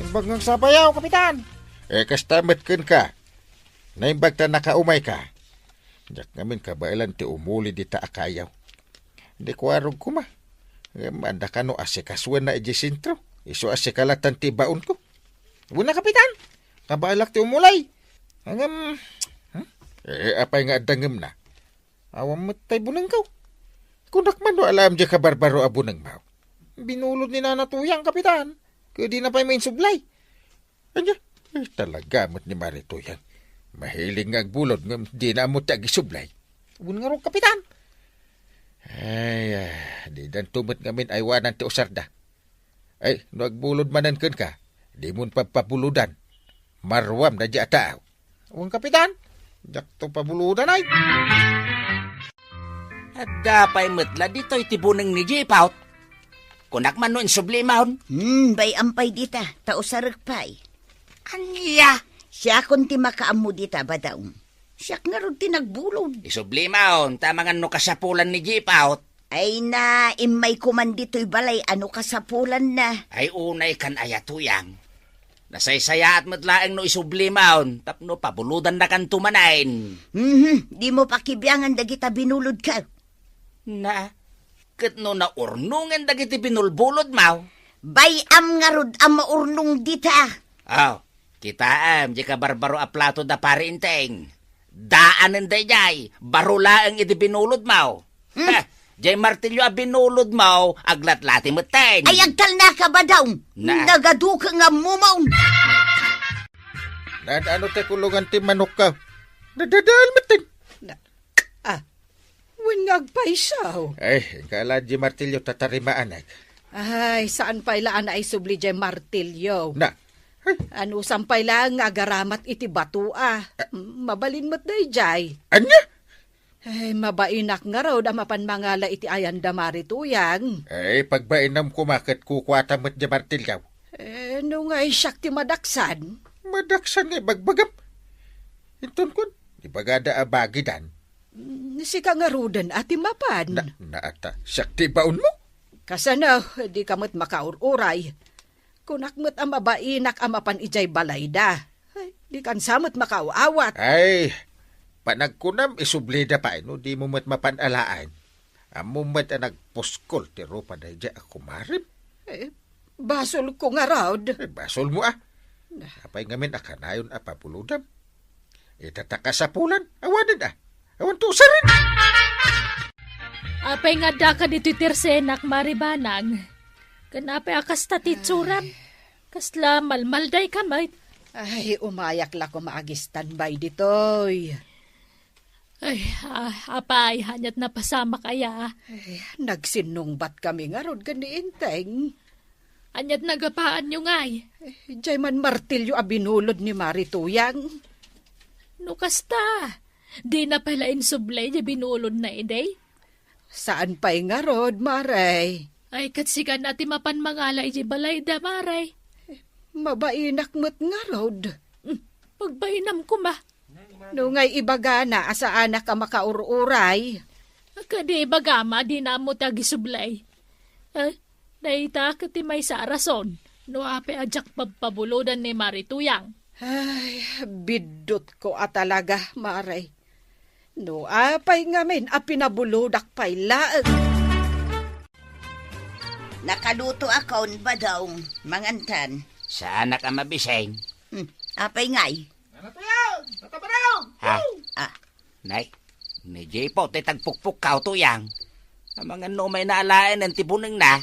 Imbag nga agsapayaw, Kapitan. Eh, kasta met kenka. Naimbag ta nakaumayka. Diak ngamin kabaelan ti umuli dita a kayaw. Di kuarog koma. Ngem adda kano asikasuenna idiay sentro. Isu a sikalatan ti baonko. Wen a, Kapitan. Kabaelak ti umulay. Ngem, hmm? Eh, apay nga adda ngemna? Awan met tay bunengko. Kunak man no alaem diay kabarbaro a bunengmo. Binulod ni Nana Tuyang, Kapitan. Ket dina pay mainsublay. Ania? Eh, talaga met ni Mari Tuyang. Mahilig nga agbulod ngem dina ammo ti agisublay. Wen ngarud, Kapitan. Ay, ah, didanto met ngamin aywanan ti usarda. Ay, no agbulod manen kenka, dimon pagpabulodan. Maruam daydiay a tao. Wen, Kapitan, diakto pabulodan, ay. Adda pay met la ditoy ti buneng ni Jipaut. Kunak man no insublimon. Hmm, bay-am pay dita, ta usarek pay. Ania? Siakon ti makaammo dita, Badong. Siak ngarud ti nagbulod. Isublimon, ta amangan no kasapulan ni Jipaut. Ay na, immay koman ditoy balay a no kasapulanna. Ay unay kan aya, Tuyang. Nasaysayaat met laeng no isublimon, tapno pabulodannakanto manen. Mhm, dimo pakibiangan dagita binulodko. Na, ket no naurnongen dagiti binulbulodmo? Bay-am ngarud a maurnong dita. Aw, kitaem, di kabarbaro a plato da Pari Enteng. Daanen daydiay, baro laeng idi binulodmo. Hmm? Heh, Jay martilyo a binulodmo, aglatlati metten. Ay, agtalnaka, Badong. Na. Nagaduka nga mumong. Naan-ano ti kulungan ti manokko? Nadadael metten. Na, ah, wen nga agpayso. Ay, inka la jay martilyo ta tarimaanek. Ay, saan pay la a naisubli jay martilyo. Na. Ay. Anusam pay la nga agaramat iti bato, a. Mabalin met dayjay. Ania? Ay, mabainak ngarud a mapan mangala iti ayan da Mari Tuyang. Ay, pagbainam koma ket kukuata met jay martilyo. Eh, no nga siak ti madaksan? Madaksan nga ibagbagam. Inton kun, ibagada a bagidan. Mm, sika ngaruden a ti mapan. Na, naata, siak ti baonmo? Kasano, dika met makaur-uray. Kunak met a mabainak a mapan idiay balayda. Ay, dikan sa met makaaw-awat. Ay, panagkunam, isublida pay no dimo met mapan alaen. Ammom met a nagpuskol ti rupa daydiay a kumarem. Eh, basolko ngarud. Eh, basolmo, a. Apay ngamin a kanayon a pabulodam? Ita ta kasapulan, awanen, a. Awan to usaren. Apay nga addaka ditoy tersenak, Mari Banang? Ken apay a kasta ti itsuram? Kasla malmaldayka met? Ay, umayak la koma ag-standby ditoy. Ay, a-, apay, aniat napasamak aya? Ay, nagsinnungbat kami ngarud ken ni Enteng. Aniat nagapaanyo ngay? Eh, jay man martilyo a binulod ni Mari Tuyang. No kasta, dina pay la insublay jay binulodna idi? Saan pay ngarud, Mare? Ay, ket sika a ti mapan mangala idiay balayda, Mare. Mabainak met ngarud. Hmm, pagbainam koma. No ngay ibagana a saanak a makaur-uray. Kadi ibagam a dina ammo ti agisublay. Eh, dayta ket ti maysa a rason no apay a diak pabpabulodan ni Mari Tuyang. Ay, biddutko a talaga, Mare. No apay ngamin a pinabulodak pay laeng. Nakalutoakon, Badong. Mangantan. Saanak a mabiseng. Hmm, apay ngay? Ano to yan? Tatabanong! Ha? Ah. Nay, ni Jipo ti tagpukpukkaw, Tuyang. Amangan no may naalaen ti bunengna.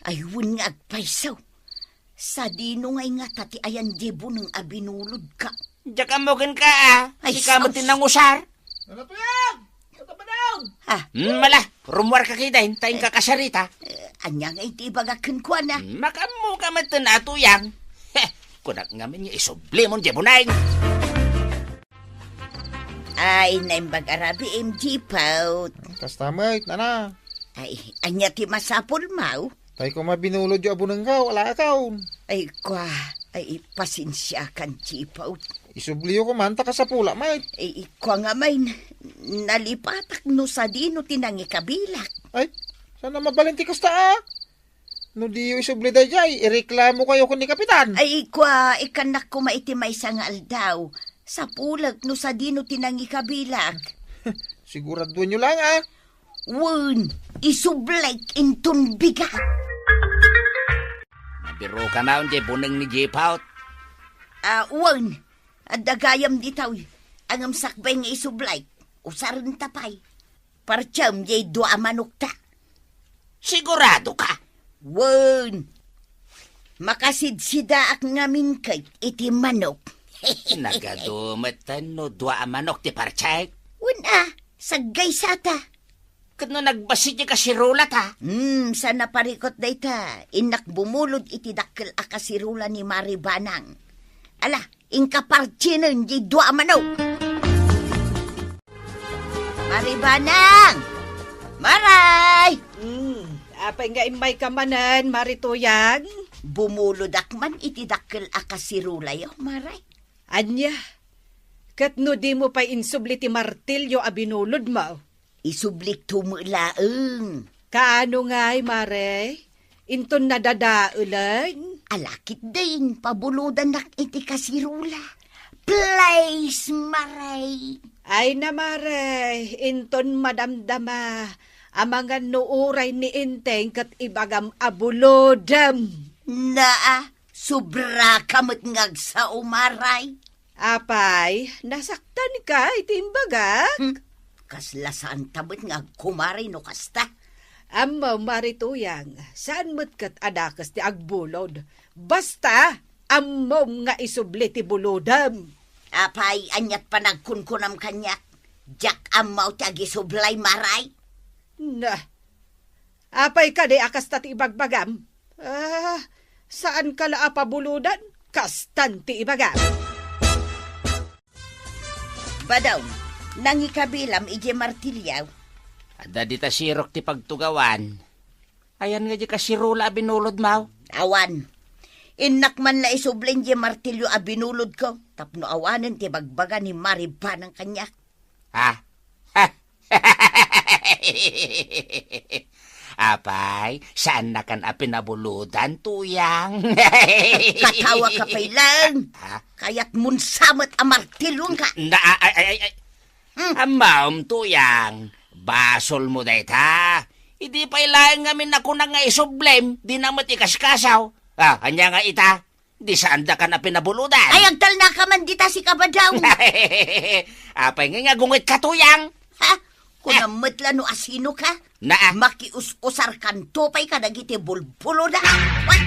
Ay, wen nga agpayso. Sadino ngay ngata ti ayan di buneng a binulodka? Diak ammo kenka, a. Ay, sika met ti sus, nangusar. Ano to yan? Tatabanong! Ah. Hmm, mala, rumuarka kitaen, ta inka kasarita. Eh, ania ngay ti ibagak kenkuana? Hmm, makaammoka met, a, Tuyang. Heh, kunak ngamin nga isublimon di buneng. Ay, naimbag a rabii, M G Pout. Kasta met, nana. Ay, ania ti masapulmo? Tay koma binulodyo a bunengko, alaakaw. Ay, kua, ay, pasensiakan, G Pout. Isubliyo koma ta kasapulak met. Ay, kua ngamin, nalipatak no sadino ti nangikabilak. Ay, saan a mabalin ti kasta, a? No diyo isubli daydiay, ireklamokayo ken ni Kapitan. Ay, kua, ikkannak koma iti maysa nga aldaw. Sapulek no sadino ti nangikabilak. Siguraduenyo laeng, a. Wen, isublek inton bigat. Nabiruka maon diay buneng ni Jipo. A, wen, adda gayam ditoy. Ngem sakbay nga isublek. Usarenta pay. Partiem diay dua a manokta. Sigurado ka? Wen. Makasidsidaak ngamin ket iti manok. Nagadu met no dua a manok ti partiek? Wen a, saggaysata. Ket no nagbassit ti kasirulata? Hmm, saan a parikut dayta. Innak bumulod iti dakkel a kasirula ni Mari Banang. Ala, inka partien diay dua a manok. Mari Banang! Maray! Hmm, apay nga immayka manen, Mari Tuyang? Bumulodak man iti dakkel a kasirulayo, Maray. Ania? Ket no dimo pay insubli ti martilyo a binulodmo? Isublikto met laeng. Kaano ngay, Mare? Inton nadadaelen? Ala ketdin, pabulodanak iti kasirula. Please, Mare. Ay na, Mare, inton madamdama, amangan no uray ni Enteng ket ibagam a bulodem. Naa, sobraka met nga agsao, Maray. Apay, nasaktanka iti imbagak? Hmm. Kasla saanta met nga agkumari no kasta. Ammom, Mari Tuyang, saan met ket a dakes ti agbulod. Basta, ammom nga isubli ti bulodem. Apay, aniat panagkunkunam kaniak? Diak ammo ti agisublay, Maray. Na, apay kadi a kasta ti ibagbagam? Ah, saanka la a pabulodan? Kastan ti ibagam. Badong, nangikabilam idiay martilyo. Adda dita sirok ti pagtugawan. Ayan nga di kasirola a binulodmo? Awan. Innak man la isublin diay martilyo a binulodko tapno awanen ti bagbaga ni Mari Banang kaniak. Ha? Apay, saannakan a pinabulodan, Tuyang? Katawa ka pay laeng. Ha? Kayatmon sa met a martilyonka. Na, ay, ay, ay, ay. Hmm. Ammom, Tuyang, basolmo dayta. Idi pay laeng ngamin a kunak nga isublem, dina met ikaskasaw. Ah, ania nga ita? Di saandakan a pinabulodan. Ay, agtalnaka man dita, sika, Badong. Apay nga nga gunget ka, Tuyang? Ha? Kunam met la no asino ka? Naa. Makius-usarkanto pay kadagiti bulbuloda. What?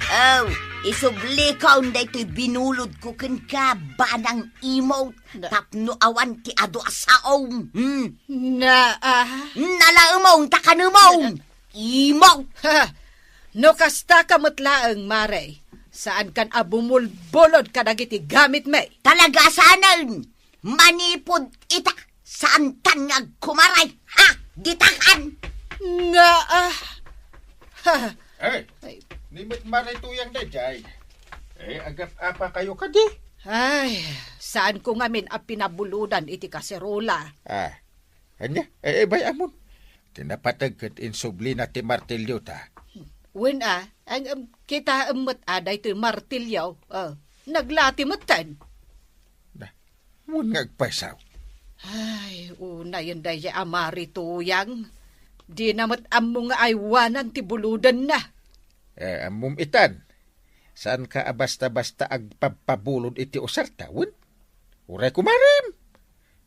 Oh, isublikon daytoy binulodko kenka, Banang Imo, Na- tapno awan ti adu a saom. Hmm. Na, ah. Nalaemon, takanemo. Imo. Ha! No kasta ka met laeng, Mare, saankan a bumulbulod kadagiti gamitmi. Talaga saanen. Manipud ita, saantan nga agkumaray. Ha? Ditakan. Nga, ah. Ha. Eh, Ay. Ni met Mare Tuyang daydiay. Eh, agap-apa kayo kadi? Ay, saanko ngamin a pinabulodan iti kaserola. Ah, ania? Eh, eh, bay-amon. Ti napateg ket insublina ti martilyota. Wen a, ang, em, kitaem met a daytoy martilyo. Ah, naglati metten. Na, wen nga agpayso. Ay, unayen daydiay a Mare Tuyang. Dina met ammo nga aywanan ti bulodenna. Eh, ammom itan. Saanka a basta-basta agpabpabulod iti usarta, wen? Uray kumarem.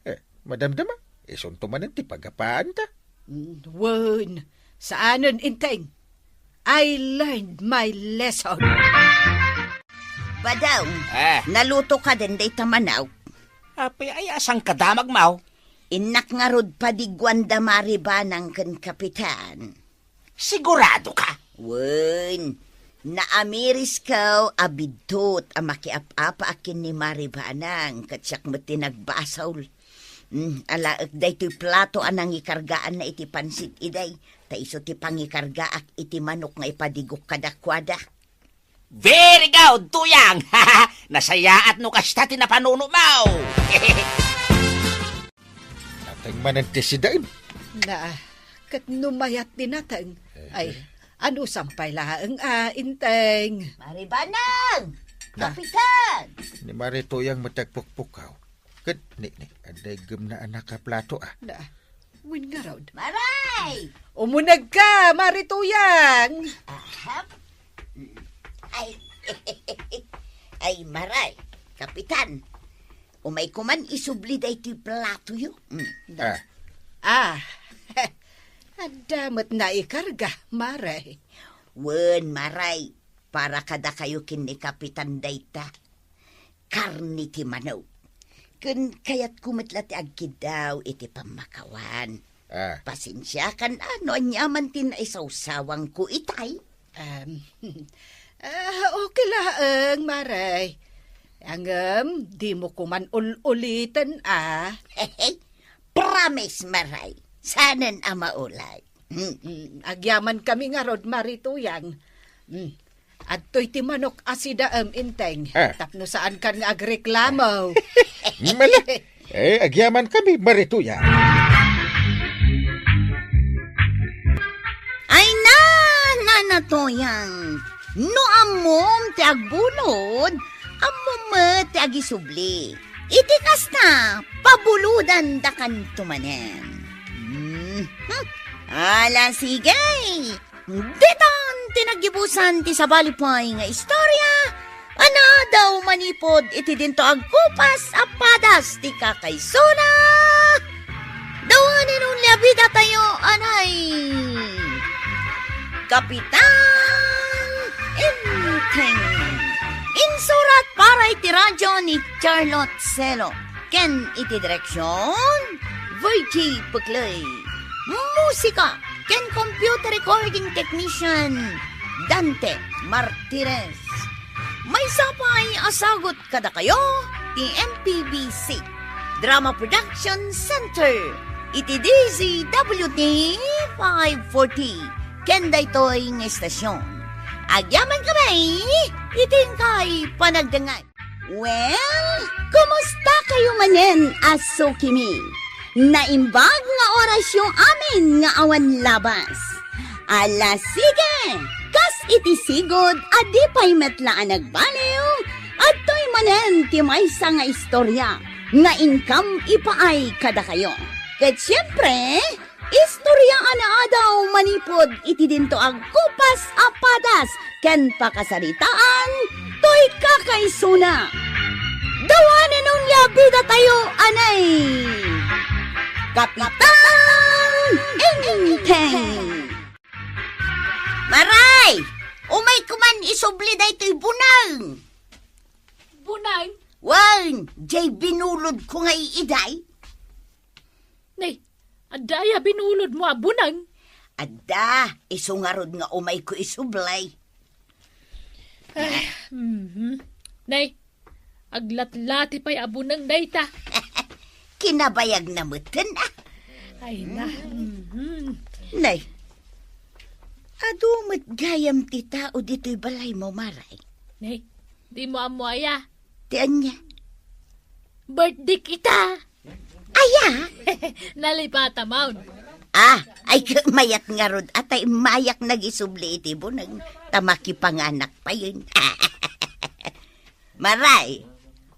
Eh, madamdama, isunto manen ti pagapaanta. Mm, wen, saanen, Enteng. I learned my lesson. Badong, Eh. Naluto ka den dayta manok? Apay, ay, asan ka damag, Maw? Innak ngarud padiguan da Mare Banang ken Kapitan. Sigurado ka? Wen, naamirisko a biddut a makiap-apa a ken ni Mare Banang, ket siak met ti nagbasol. Mm, alaek daytoy plato a nangikargaanna iti pansit iday, ta isu ti pangikargaak iti manok nga ipadigok kadakuada. Very good, Tuyang! Nasayaat no kasta ti napanunotmo! Nateng manen ti sidaen. Na, ket no mayat ti nateng, Eh, ay, eh. Anusam pay laeng a, Enteng? Mare Banang! Ah. Kapitan! Ni Mare Tuyang met ti agpukpukaw. Ket ni, ni, adda iggemna a nakaplato, ah. Na, wen ngarud. Maray! Umuneg ka, Mare Tuyang! Aha. Ay, ay, Maray, Kapitan, umayko man isubli daytoy platoyo. Mm. Ah. Ah, adda met naikarga, Maray. Wen, Maray, para kadakayo ken ni Kapitan dayta. Karne ti manok. Ken kayatko met la ti agkiddaw iti pammakawan. Ah. Pasensiakan a no aniaman ti naisawsawangko itay. Em, ah, okay laeng, Maray. Ngem, dimo koman ul-uliten, a. Promise, Maray. Saanen a maulay. Mm. Mm, agyamankami ngarud, Mare Tuyang. Mm. Adtoy ti manok a sidaem, Enteng. Ah. Tapno saankan nga agreklamo. Mala. Eh, agyamankami, Mare Tuyang. Ay na, Nana Tuyang. No ammom ti agbulod, ammom met ti agisubli. Iti kasta, pabulodandakanto manen. Hmm. Ala, sige. Ditan ti naggibusan ti sabali pay nga istorya. Naadaw manipud iti dinto agkupas a padas ti kakaisuna. The one and only a bidatayo, anay, Kapitan Enteng. Insurat para iti radyo ni Charlotte Celo, ken iti direksyon, Virgie Puclay. Musika ken computer recording technician, Dante Martinez. Maysa pay a sagut kadakayo ti M P B C Drama Production Center iti D Z W T five forty ken daytoy nga estasyon. Agyaman kami iti inkay panagdengngeg. Well, kumusta kayo manen a sukimi? Naimbag nga orasyo amin nga awan labas. Ala, sige! Kas iti sigud a di pay met la a nagbaliw, adtoy manen ti maysa nga istorya nga inkam ipaay kadakayo. Ket siempre, istorya a naadaw manipud iti dinto agkupas a padas ken pakasaritaan toy kakaisuna. The one and only a bidatayo, anay, Kapitan Enteng. Maray! Umayko man isubli daytoy buneng. Buneng? Wen, jay binulodko nga iiday. Nay, adda aya binulodmo a buneng? Adda, isu ngarud nga umayko isubli. Ay, mhm. Nay, aglatlati pay a buneng dayta. Kinabayagna metten, a. Ay na. Mhm. Nay, adu met gayam ti tao ditoy balaymo, Maray. Nay, dimo ammo aya? Ti ania? Birthday kita. Aya? Nalipata maun. A, ay, mayat ngarud, a, ta immayak nga agsubli iti buneng, ta makipanganak payen. Maray,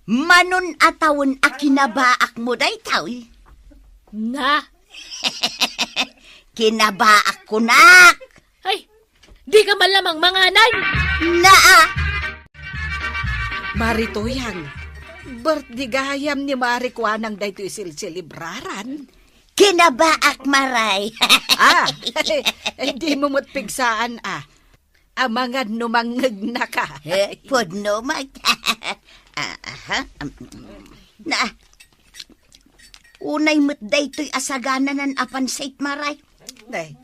manon a tawen a kinabaakmo daytoy? Na? Kinabaak kunak. Ay, dika man la mangmanganan. Naa. Mari Tuyang, birthday gayam ni Mari Kuanang daytoy silselebraran. Kinabaak, Maray. A, dimo met pigsaan, a. Amangan no mangngegnaka. E, pudno met. A, aha. Am, na, unay met daytoy a sagananan a pansit, Maray. Nay,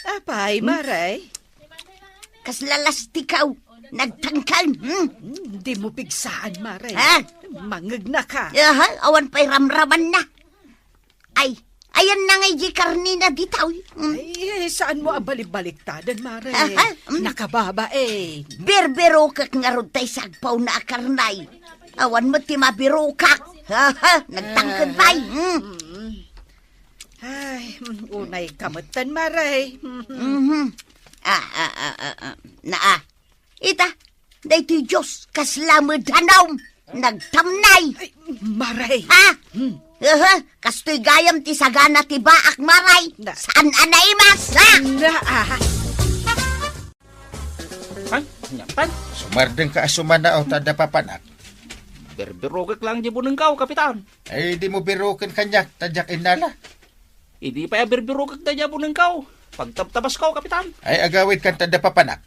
apay, hmm? Maray? Kasla lastikaw, nagtangkal, hmm? Hmm, dimo pigsaan, Maray. Ha? Mangngegnaka. Aha, awan pay ramramanna. Ay, ayanna ngay di karnina ditoy. Mm. Ay, saanmo a balibbaliktaden, Mare. Aha, mm. Nakababain. Birbirokek ngarud tay sagpawna a karne. Awan met ti mabirokak. Aha, nagtangked pay. Mm. Mm. Ay, mm, unayka metten, Mare. Mhm. A, a, a, a, a. Naa. Ita, daytoy Dios, kasla met danum, nagtamnay. Ay, Mare. Ha? Hmm. Aha, kastoy gayam ti sagana ti baak, Mare. Na- Saan a naimas, ha? Na-, ah. Ay, ania pay? Sumardengka a sumanaw ta adda papanak. Birbirokek lang di bunengko, Kapitan. Ay, dimo biroken kaniak, ta diak innala. Idi pay a birbirokek daydiay a bunengko, pagtabtabasko, Kapitan. Ay, agawidkan ta adda papanak.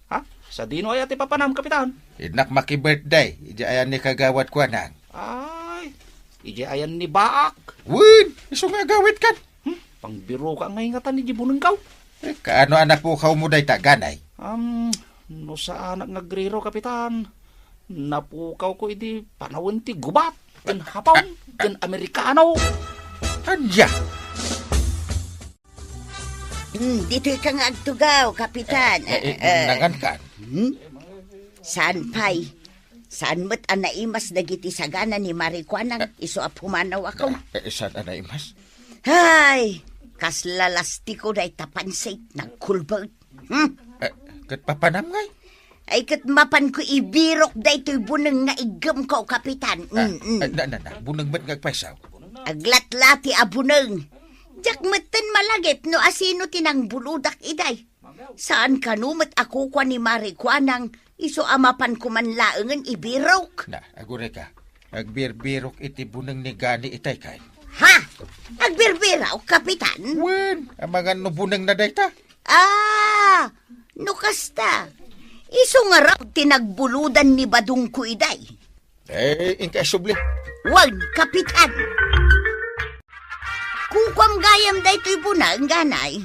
Ha? Sadino aya ti papanam, Kapitan? Innak maki-birthday, idiay ayan ni Kagawad Kuanang. Ay, idiay ayan ni baak. Wen, isu nga agawidkan. Hmm, pangbiroka ngay ngatan idiay bunengko. E, kaano a napukawmo dayta, ganay? Am, no saanak nga agriro, Kapitan, napukawko idi panawen ti gubat, ken Hapon, ken Amerikano. Ania? Hmm, ditoyka nga agtugaw, Kapitan. E, e, e, nangankan? Hmm? Saan pay? Saan met a naimas dagiti sagana ni Mari Kuanang, isu a pumanawko? E, e, saan a naimas? Ay, kasla lastiko dayta pansit, nagkulbet. Hmm? E, ket papanam ngay? Ay, ket mapanko ibirok daytoy buneng nga iggemko, Kapitan. A, mm, mm. A, na, na, na, buneng met nga agpayso. Aglatlati a buneng. Diak metten malagip no asino ti nangbuludak idiay. Saan kano met a kukua ni Mari Kuanang Isu a mapanko man laengen ibirok. Na, agurayka. Agbirbirok iti buneng ni Gani itay kay. Ha? Agbirbirok, Kapitan? Wen, amangan no bunengna dayta. Ah, no kasta. Isu ngarud ti nagbulodan ni Badongko iday. Eh, inka isubli. Wen, Kapitan. Kukuam gayam daytoy buneng, Ganay.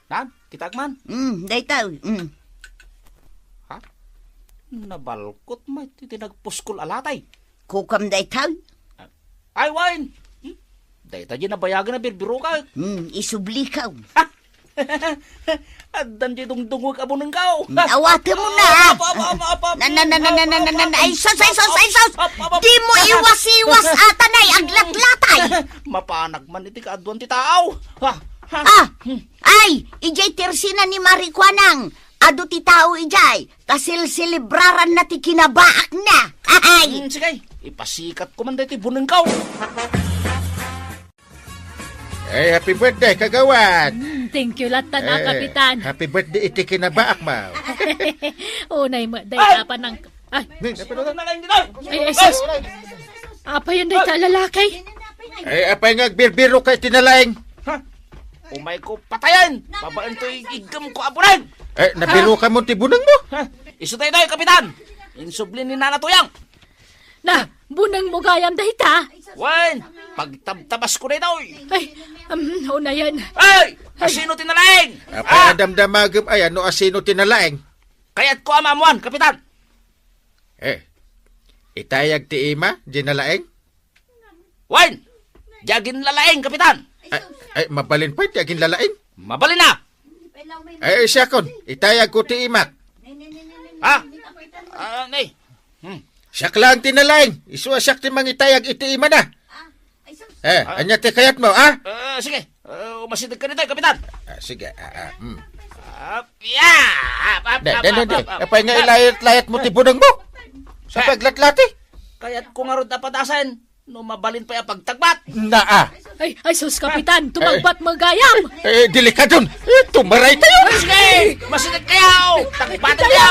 Nan, kitaek man. Mm, dayta, mm. Ha? Nabalkot met iti nagpuskol a latay. Kukuam dayta. Ay, wen! Hmm? Dayta diay nabayagen a birbirokak. Hmm, isublikaw. Ha? Addan diay dungdungngeg a bunengko. Hmm, awatem na. Apa, apa, apa, apa, Na, na, na, na, na, na, na, na, na, ay, sus, ay, sus, ay, sus! Apa, apa, apa, Di mo iwas-iwas, atanay, aglatlatay! Mapanak man iti kaaduan ti tao. Ha? Ha? Ah! Hmm. Ay, idiay tersina ni Marikuanang. Adu ti tao idiay, ta silselebraranna ti kinabaakna. Ay! Hmm, sige, ipasikatko man daytoy bunengko. Ay, happy birthday, kagawad! Mm, thank you latta, Eh, Kapitan. Happy birthday iti kinabaak, ma. Unay mo, day Ay! apa nang... Ay, Ni, napanood na lang dito. Ay, ay, sus! Apa yan, day, ta lalaki? Ay, apay nga agbirbiro ka iti nalaing? Ha? Umay ko patayan! Babaen to ig-, iggem ko a buneng! Eh, nabirukan mo ti buneng mo? Ha? Isu daytoy, Kapitan! Insubli ni Nana Tuyang! Na, buneng mo gayam dayta? Wen, pagtabtabas ko daytoy! Ay, um, unayan. Ay! Asino ti nalaing? Apay, ah, adamdamagem aya no asino ti nalaing? Kayat ko a maamuan, Kapitan! Eh, itayag ti ima, di nalaing? Wen! Di aginlalaing, Kapitan! Ay, ay, mabalin pay ti aginlalaing? Mabalin na! Ay, siakon, itayag ko ti imak. Ha? Ah, nay. Hmm. Siak lang ti nalaing. Isu a siak ti mangitayag iti imana. Eh, ah, anya ti kayat mo, ah? Ah, sige. Ah, umasideg ka ditoy, Kapitan. Ah, sige, ah, ah, hmm. Ah, ya! Ah, ah, De, ah, de, de, ah, de. Ah, ah, Apay nga ah. Ilayat-layat mo ti buneng mo? Sa Ah. paglatlati? Kayat ko ngarud a padasen. No mabalin pay a pagtagbat. Naa. Ay, ay, sus, Kapitan, tumagbat mo gayam. Eh, delikadon. Eh, tumaray tayo. Ay, sige, masideg kayo. Tagbatan kayo.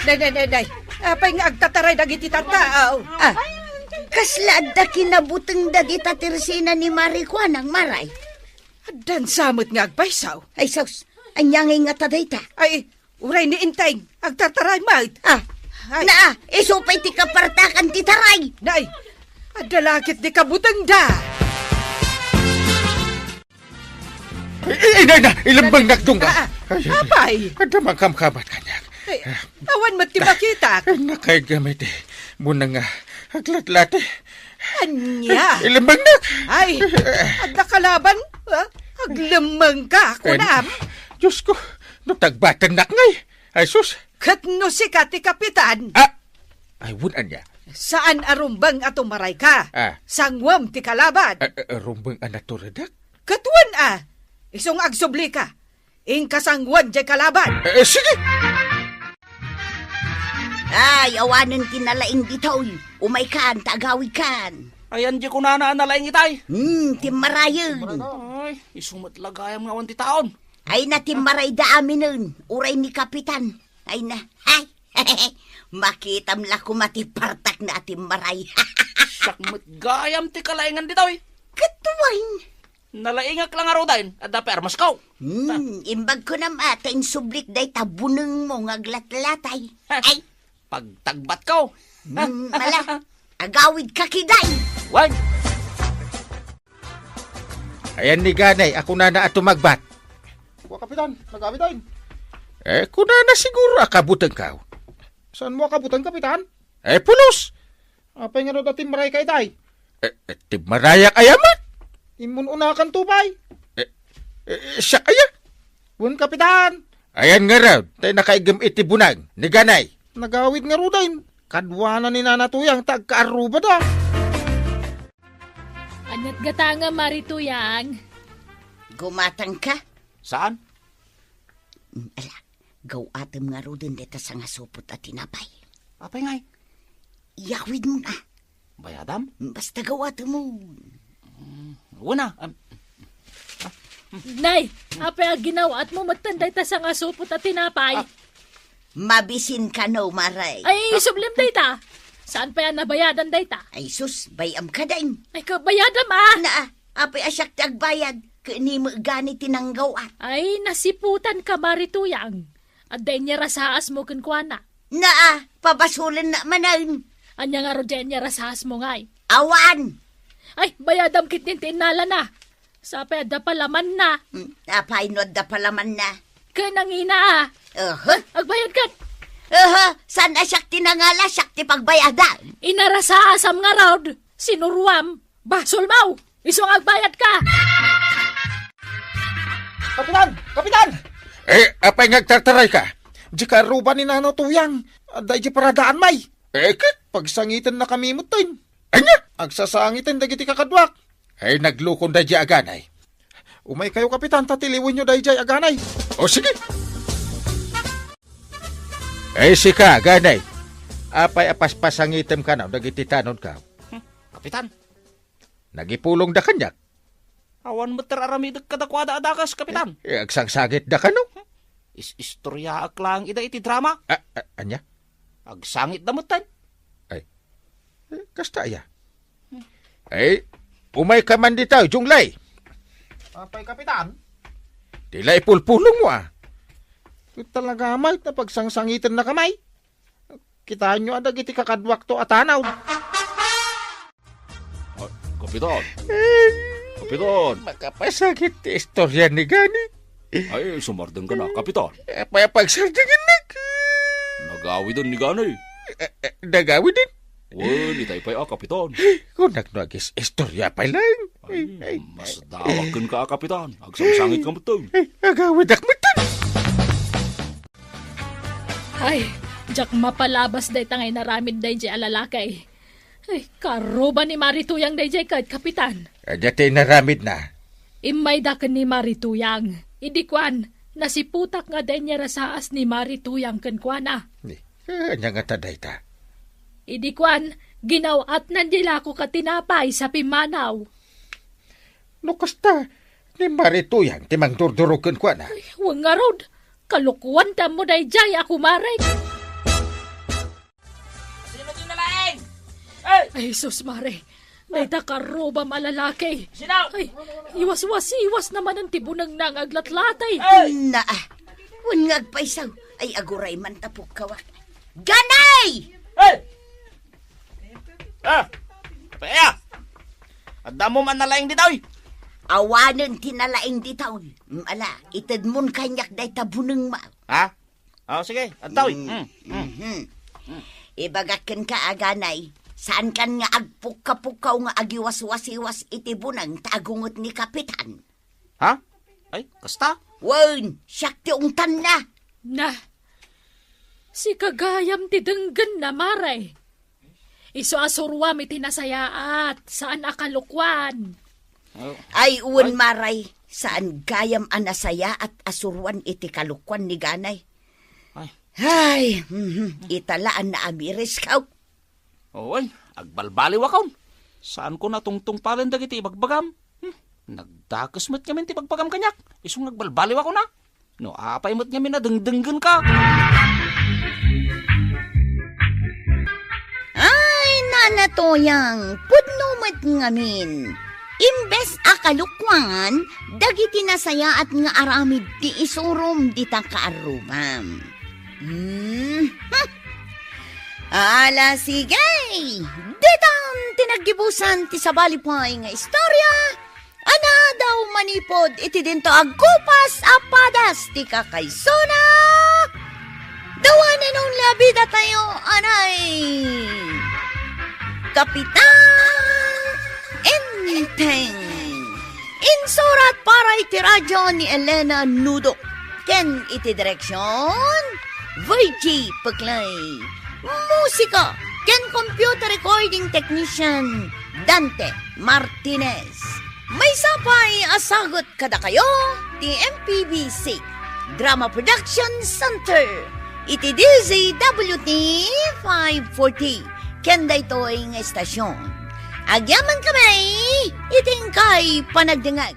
Day, day, day, day. Apay nga agtataray dagiti tattao? Ah, kasla adda kinabuteng dagita tersina ni Marikuanang, Maray. Addan sa met nga agpayso. Ay, sus, anya ngay nga ta dayta? Ay, Uray ni Enteng, agtartaray met. Ah, Ay. Naa, isu pay ti kapartakan ti taray. Nay, adda la ket di kabutengda. Eh, eh, nay, nay, ilembengnak, Dungga. Ah, ah, Ay, ay, apay? Adda mangkamkamat kaniak. Ay, awan met ti makitak. Ay, nakaigam iti buneng nga aglatlati. Ania? Ilembengnak. Ay, adda kalaban, ah? Aglemmengka, kunam? Diyos ko, no tagbatennak ngay. Ay, sus. Ket no sika ti kapitan, Ah! Ay, wen ania? Saan a rumbeng a tumarayka. Ah. Sanguem ti kalaban. Ah, ah, rumbeng a naturedak? Ket wen a, isu nga agsublika. Inka sanguem diay kalaban. Eh, eh, sige! Ay, awanen ti nalaing ditoy. Umaykan, ta agawidkan. Ayan diay kunana a nalaing itay. Hmm, timmarayen. Ay, isu met la gayam nga awan ti taon. Ay, na timmarayda aminen. Uray ni Kapitan. Ay na. Ay, makitam la koma ti partakna a timmaray. Siak met gayam ti kalaingan ditoy. Ket wen. Nalaingak la ngaruden, adda pay armasko. Hmm, imbagko nam a, ta insublik dayta bunengmo nga aglatlatay. Ay. Pagtagbatko. Hmm, mala, agawidka kiday. Wen. Ayan ni Ganay a kunana a tumagbat. Wa, Kapitan, nagawid ay. Eh, kunana siguro a kabutengko. Saanmo a kabuteng, Kapitan? Eh, pulos! Apay ngarud a timmarayka itay? Eh, eh, timmarayak aya met? Immun-unakanto pay. Eh, eh, siak aya? Wen, Kapitan. Ayan ngarud, tay nakaigem iti buneng ni Ganay. Nagawid ngaruden. Kaduana ni Nana Tuyang ta agkaarrubada. Aniat gata nga, Mari Tuyang? Gumatangka? Saan? Mm, ala, gaw-atem ngaruden deta sangasupot a tinapay. Apay ngay? Iyawidmo na. Bayadam? Basta gaw-atemon. Mm, wen a. Am, ah, Nay, apay a ginaw-atmo metten dayta sangasupot a tinapay? Ah. Mabisin kano, Mare. Ay, sublim dayta. Saan pay a nabayadan dayta? Ay, sus, bay-am ka dain. Ay, kabayadam, ah. Na, apay a siak ti agbayad, ket ni met gani ti nanggaw-at. Ay, nasiputan ka, Mari Tuyang. Adda inyarasaasmo kenkuana. Naa, pabasolennak manen. Ania ngarud ti inyarasaasmo ngay? Awan. Ay, bayadam ketdin ti innalana. Sapay adda palamanna. Hmm, apay no adda palamanna? Ken nangina, ah. Aha. Agbayad ket. Aha, saan a siak ti nangala, siak ti pagbayadan? Inarasaasam ngarud, sinuroam. Basolmo! Isu nga agbayad ka! Kapitan! Kapitan! Eh, apay nga agtartaray ka? Di ka aruba ni Nano Tuyang. Adda di paradaan may. Eh, ket, pagsangiten na kami mutin. Anya? Agsasangiten dagiti kakaduak. Eh, naglukon da di aganay. Umay kayo, Kapitan, ta tiliwenyo daydiay aganay. O, sige. Eh, sika, aganay. Apay a paspasangitem kano dagiti tanonka? Hmm, Kapitan. Nagipulongda kaniak. Awan met ti ar-aramidek kadakuada a dakes, Kapitan. Eh, agsangsangitda kano? Is-istoriaak laeng ida iti drama. Ah, ah, ania? Agsangitda metten. Ay, eh, kasta aya? Ay, umay ka man dita, Junglay. Apay, Kapitan? Di la ipulpulongmo, ah. Talaga, may, napagsangsangiten na kamay. Kitaenyo a dagiti kakaduakto a tanaw. Ah, Kapitan. Kapitan. Makapasakit ti istorya ni Gani. Ay, sumardeng ka na, Kapitan. Apay a pagsardengnak? Nagawiden ni Gani. Eh, eh, nagawiden? Wen, itay pay a, Kapitan. Kunak no agis-istorya pay laeng. Ay, ay, mas dawak kenka a, Kapitan. Agsangsangit ka metten. Ay, agawidak metten. Ay, diak mapalabas dayta nga inaramid daydiay a lalaki. Ay, karuba ni Mari Tuyang daydiay ket, Kapitan. Adda ti inaramidna. Immayda ken ni Mari Tuyang. Idi kuan, nasiputak nga adda inyarasaas ni Mari Tuyang kenkuana. Ni, ania ngata dayta? Idi kuan, ginaw-atnan di lako ka tinapay sa pimmanaw. No kasta, ni Mari Tuyang ti mangdurdurog kenkuana. Ay, wen ngarud, kalokuan ti ammo daydiay a kumarek. Sino ti nalaing? Ay! Ay, sus, Mare. Dayta karubam a lalaki. Sino? Ay, iwaswasiwas na manen ti bunengna nga aglatlatay. Ay! Naa, wen nga agpayso. Ay, aguray man ta pukkawak. Ganay! Ay! Ah! Paya! Adda mo man nalaing ditoy? Awanen ti nalaing ditoy. Mm, ala, itedmon kaniak dayta bunengmo. Ha? Oh, sige, adtoy. Mm. Mm, mm. Mhm. Ibagak kenka, aganay, saankan nga agpukka-pukkaw nga agiwaswasiwas iti buneng ta agunget ni Kapitan. Ha? Ay, kasta? Wen, siak ti ungtanna. Na, sika gayam ti denggenna, Mare. Isu a suruam iti nasayaat, saan a kalokuan. Oh. Ay, wen, ay. Mare, saan gayam a nasayaat a suruan iti kalokuan ni Ganay. Ay. Ay, mhm, ita la a naamiris ka. Oy, agbalbaliwakon. Saanko natungtungpalen dagiti ibagbagam. Hmm, nagdakes met ngamin ti ibagbagam kaniak. Isu nga agbalbaliwakon a. No apay met ngamin a dengdenggenka. Ay, Nana Toyang, pudno met ngamin. Imbes a kalokuan, dagiti nasayaat nga aramid ti isurom dita kaarrubam. Hmm. Ala, sige! Ditan ti naggibusan ti sabali pay nga istorya. Anadaw manipud iti dinto agkupas a padas ti kakaysona. The one and only a bida tayo, anay Kapitan Enteng. Insurat para iti radyo ni Elena Nudo. Ken iti direksyon, Virgie Peclay. Musika ken computer recording technician, Dante Martinez. Maysa pay a sagut kadakayo ti M P B C Drama Production Center iti D Z W T five forty ken daytoy nga istasyon. Agyaman kami iti inkay panagdengngeg.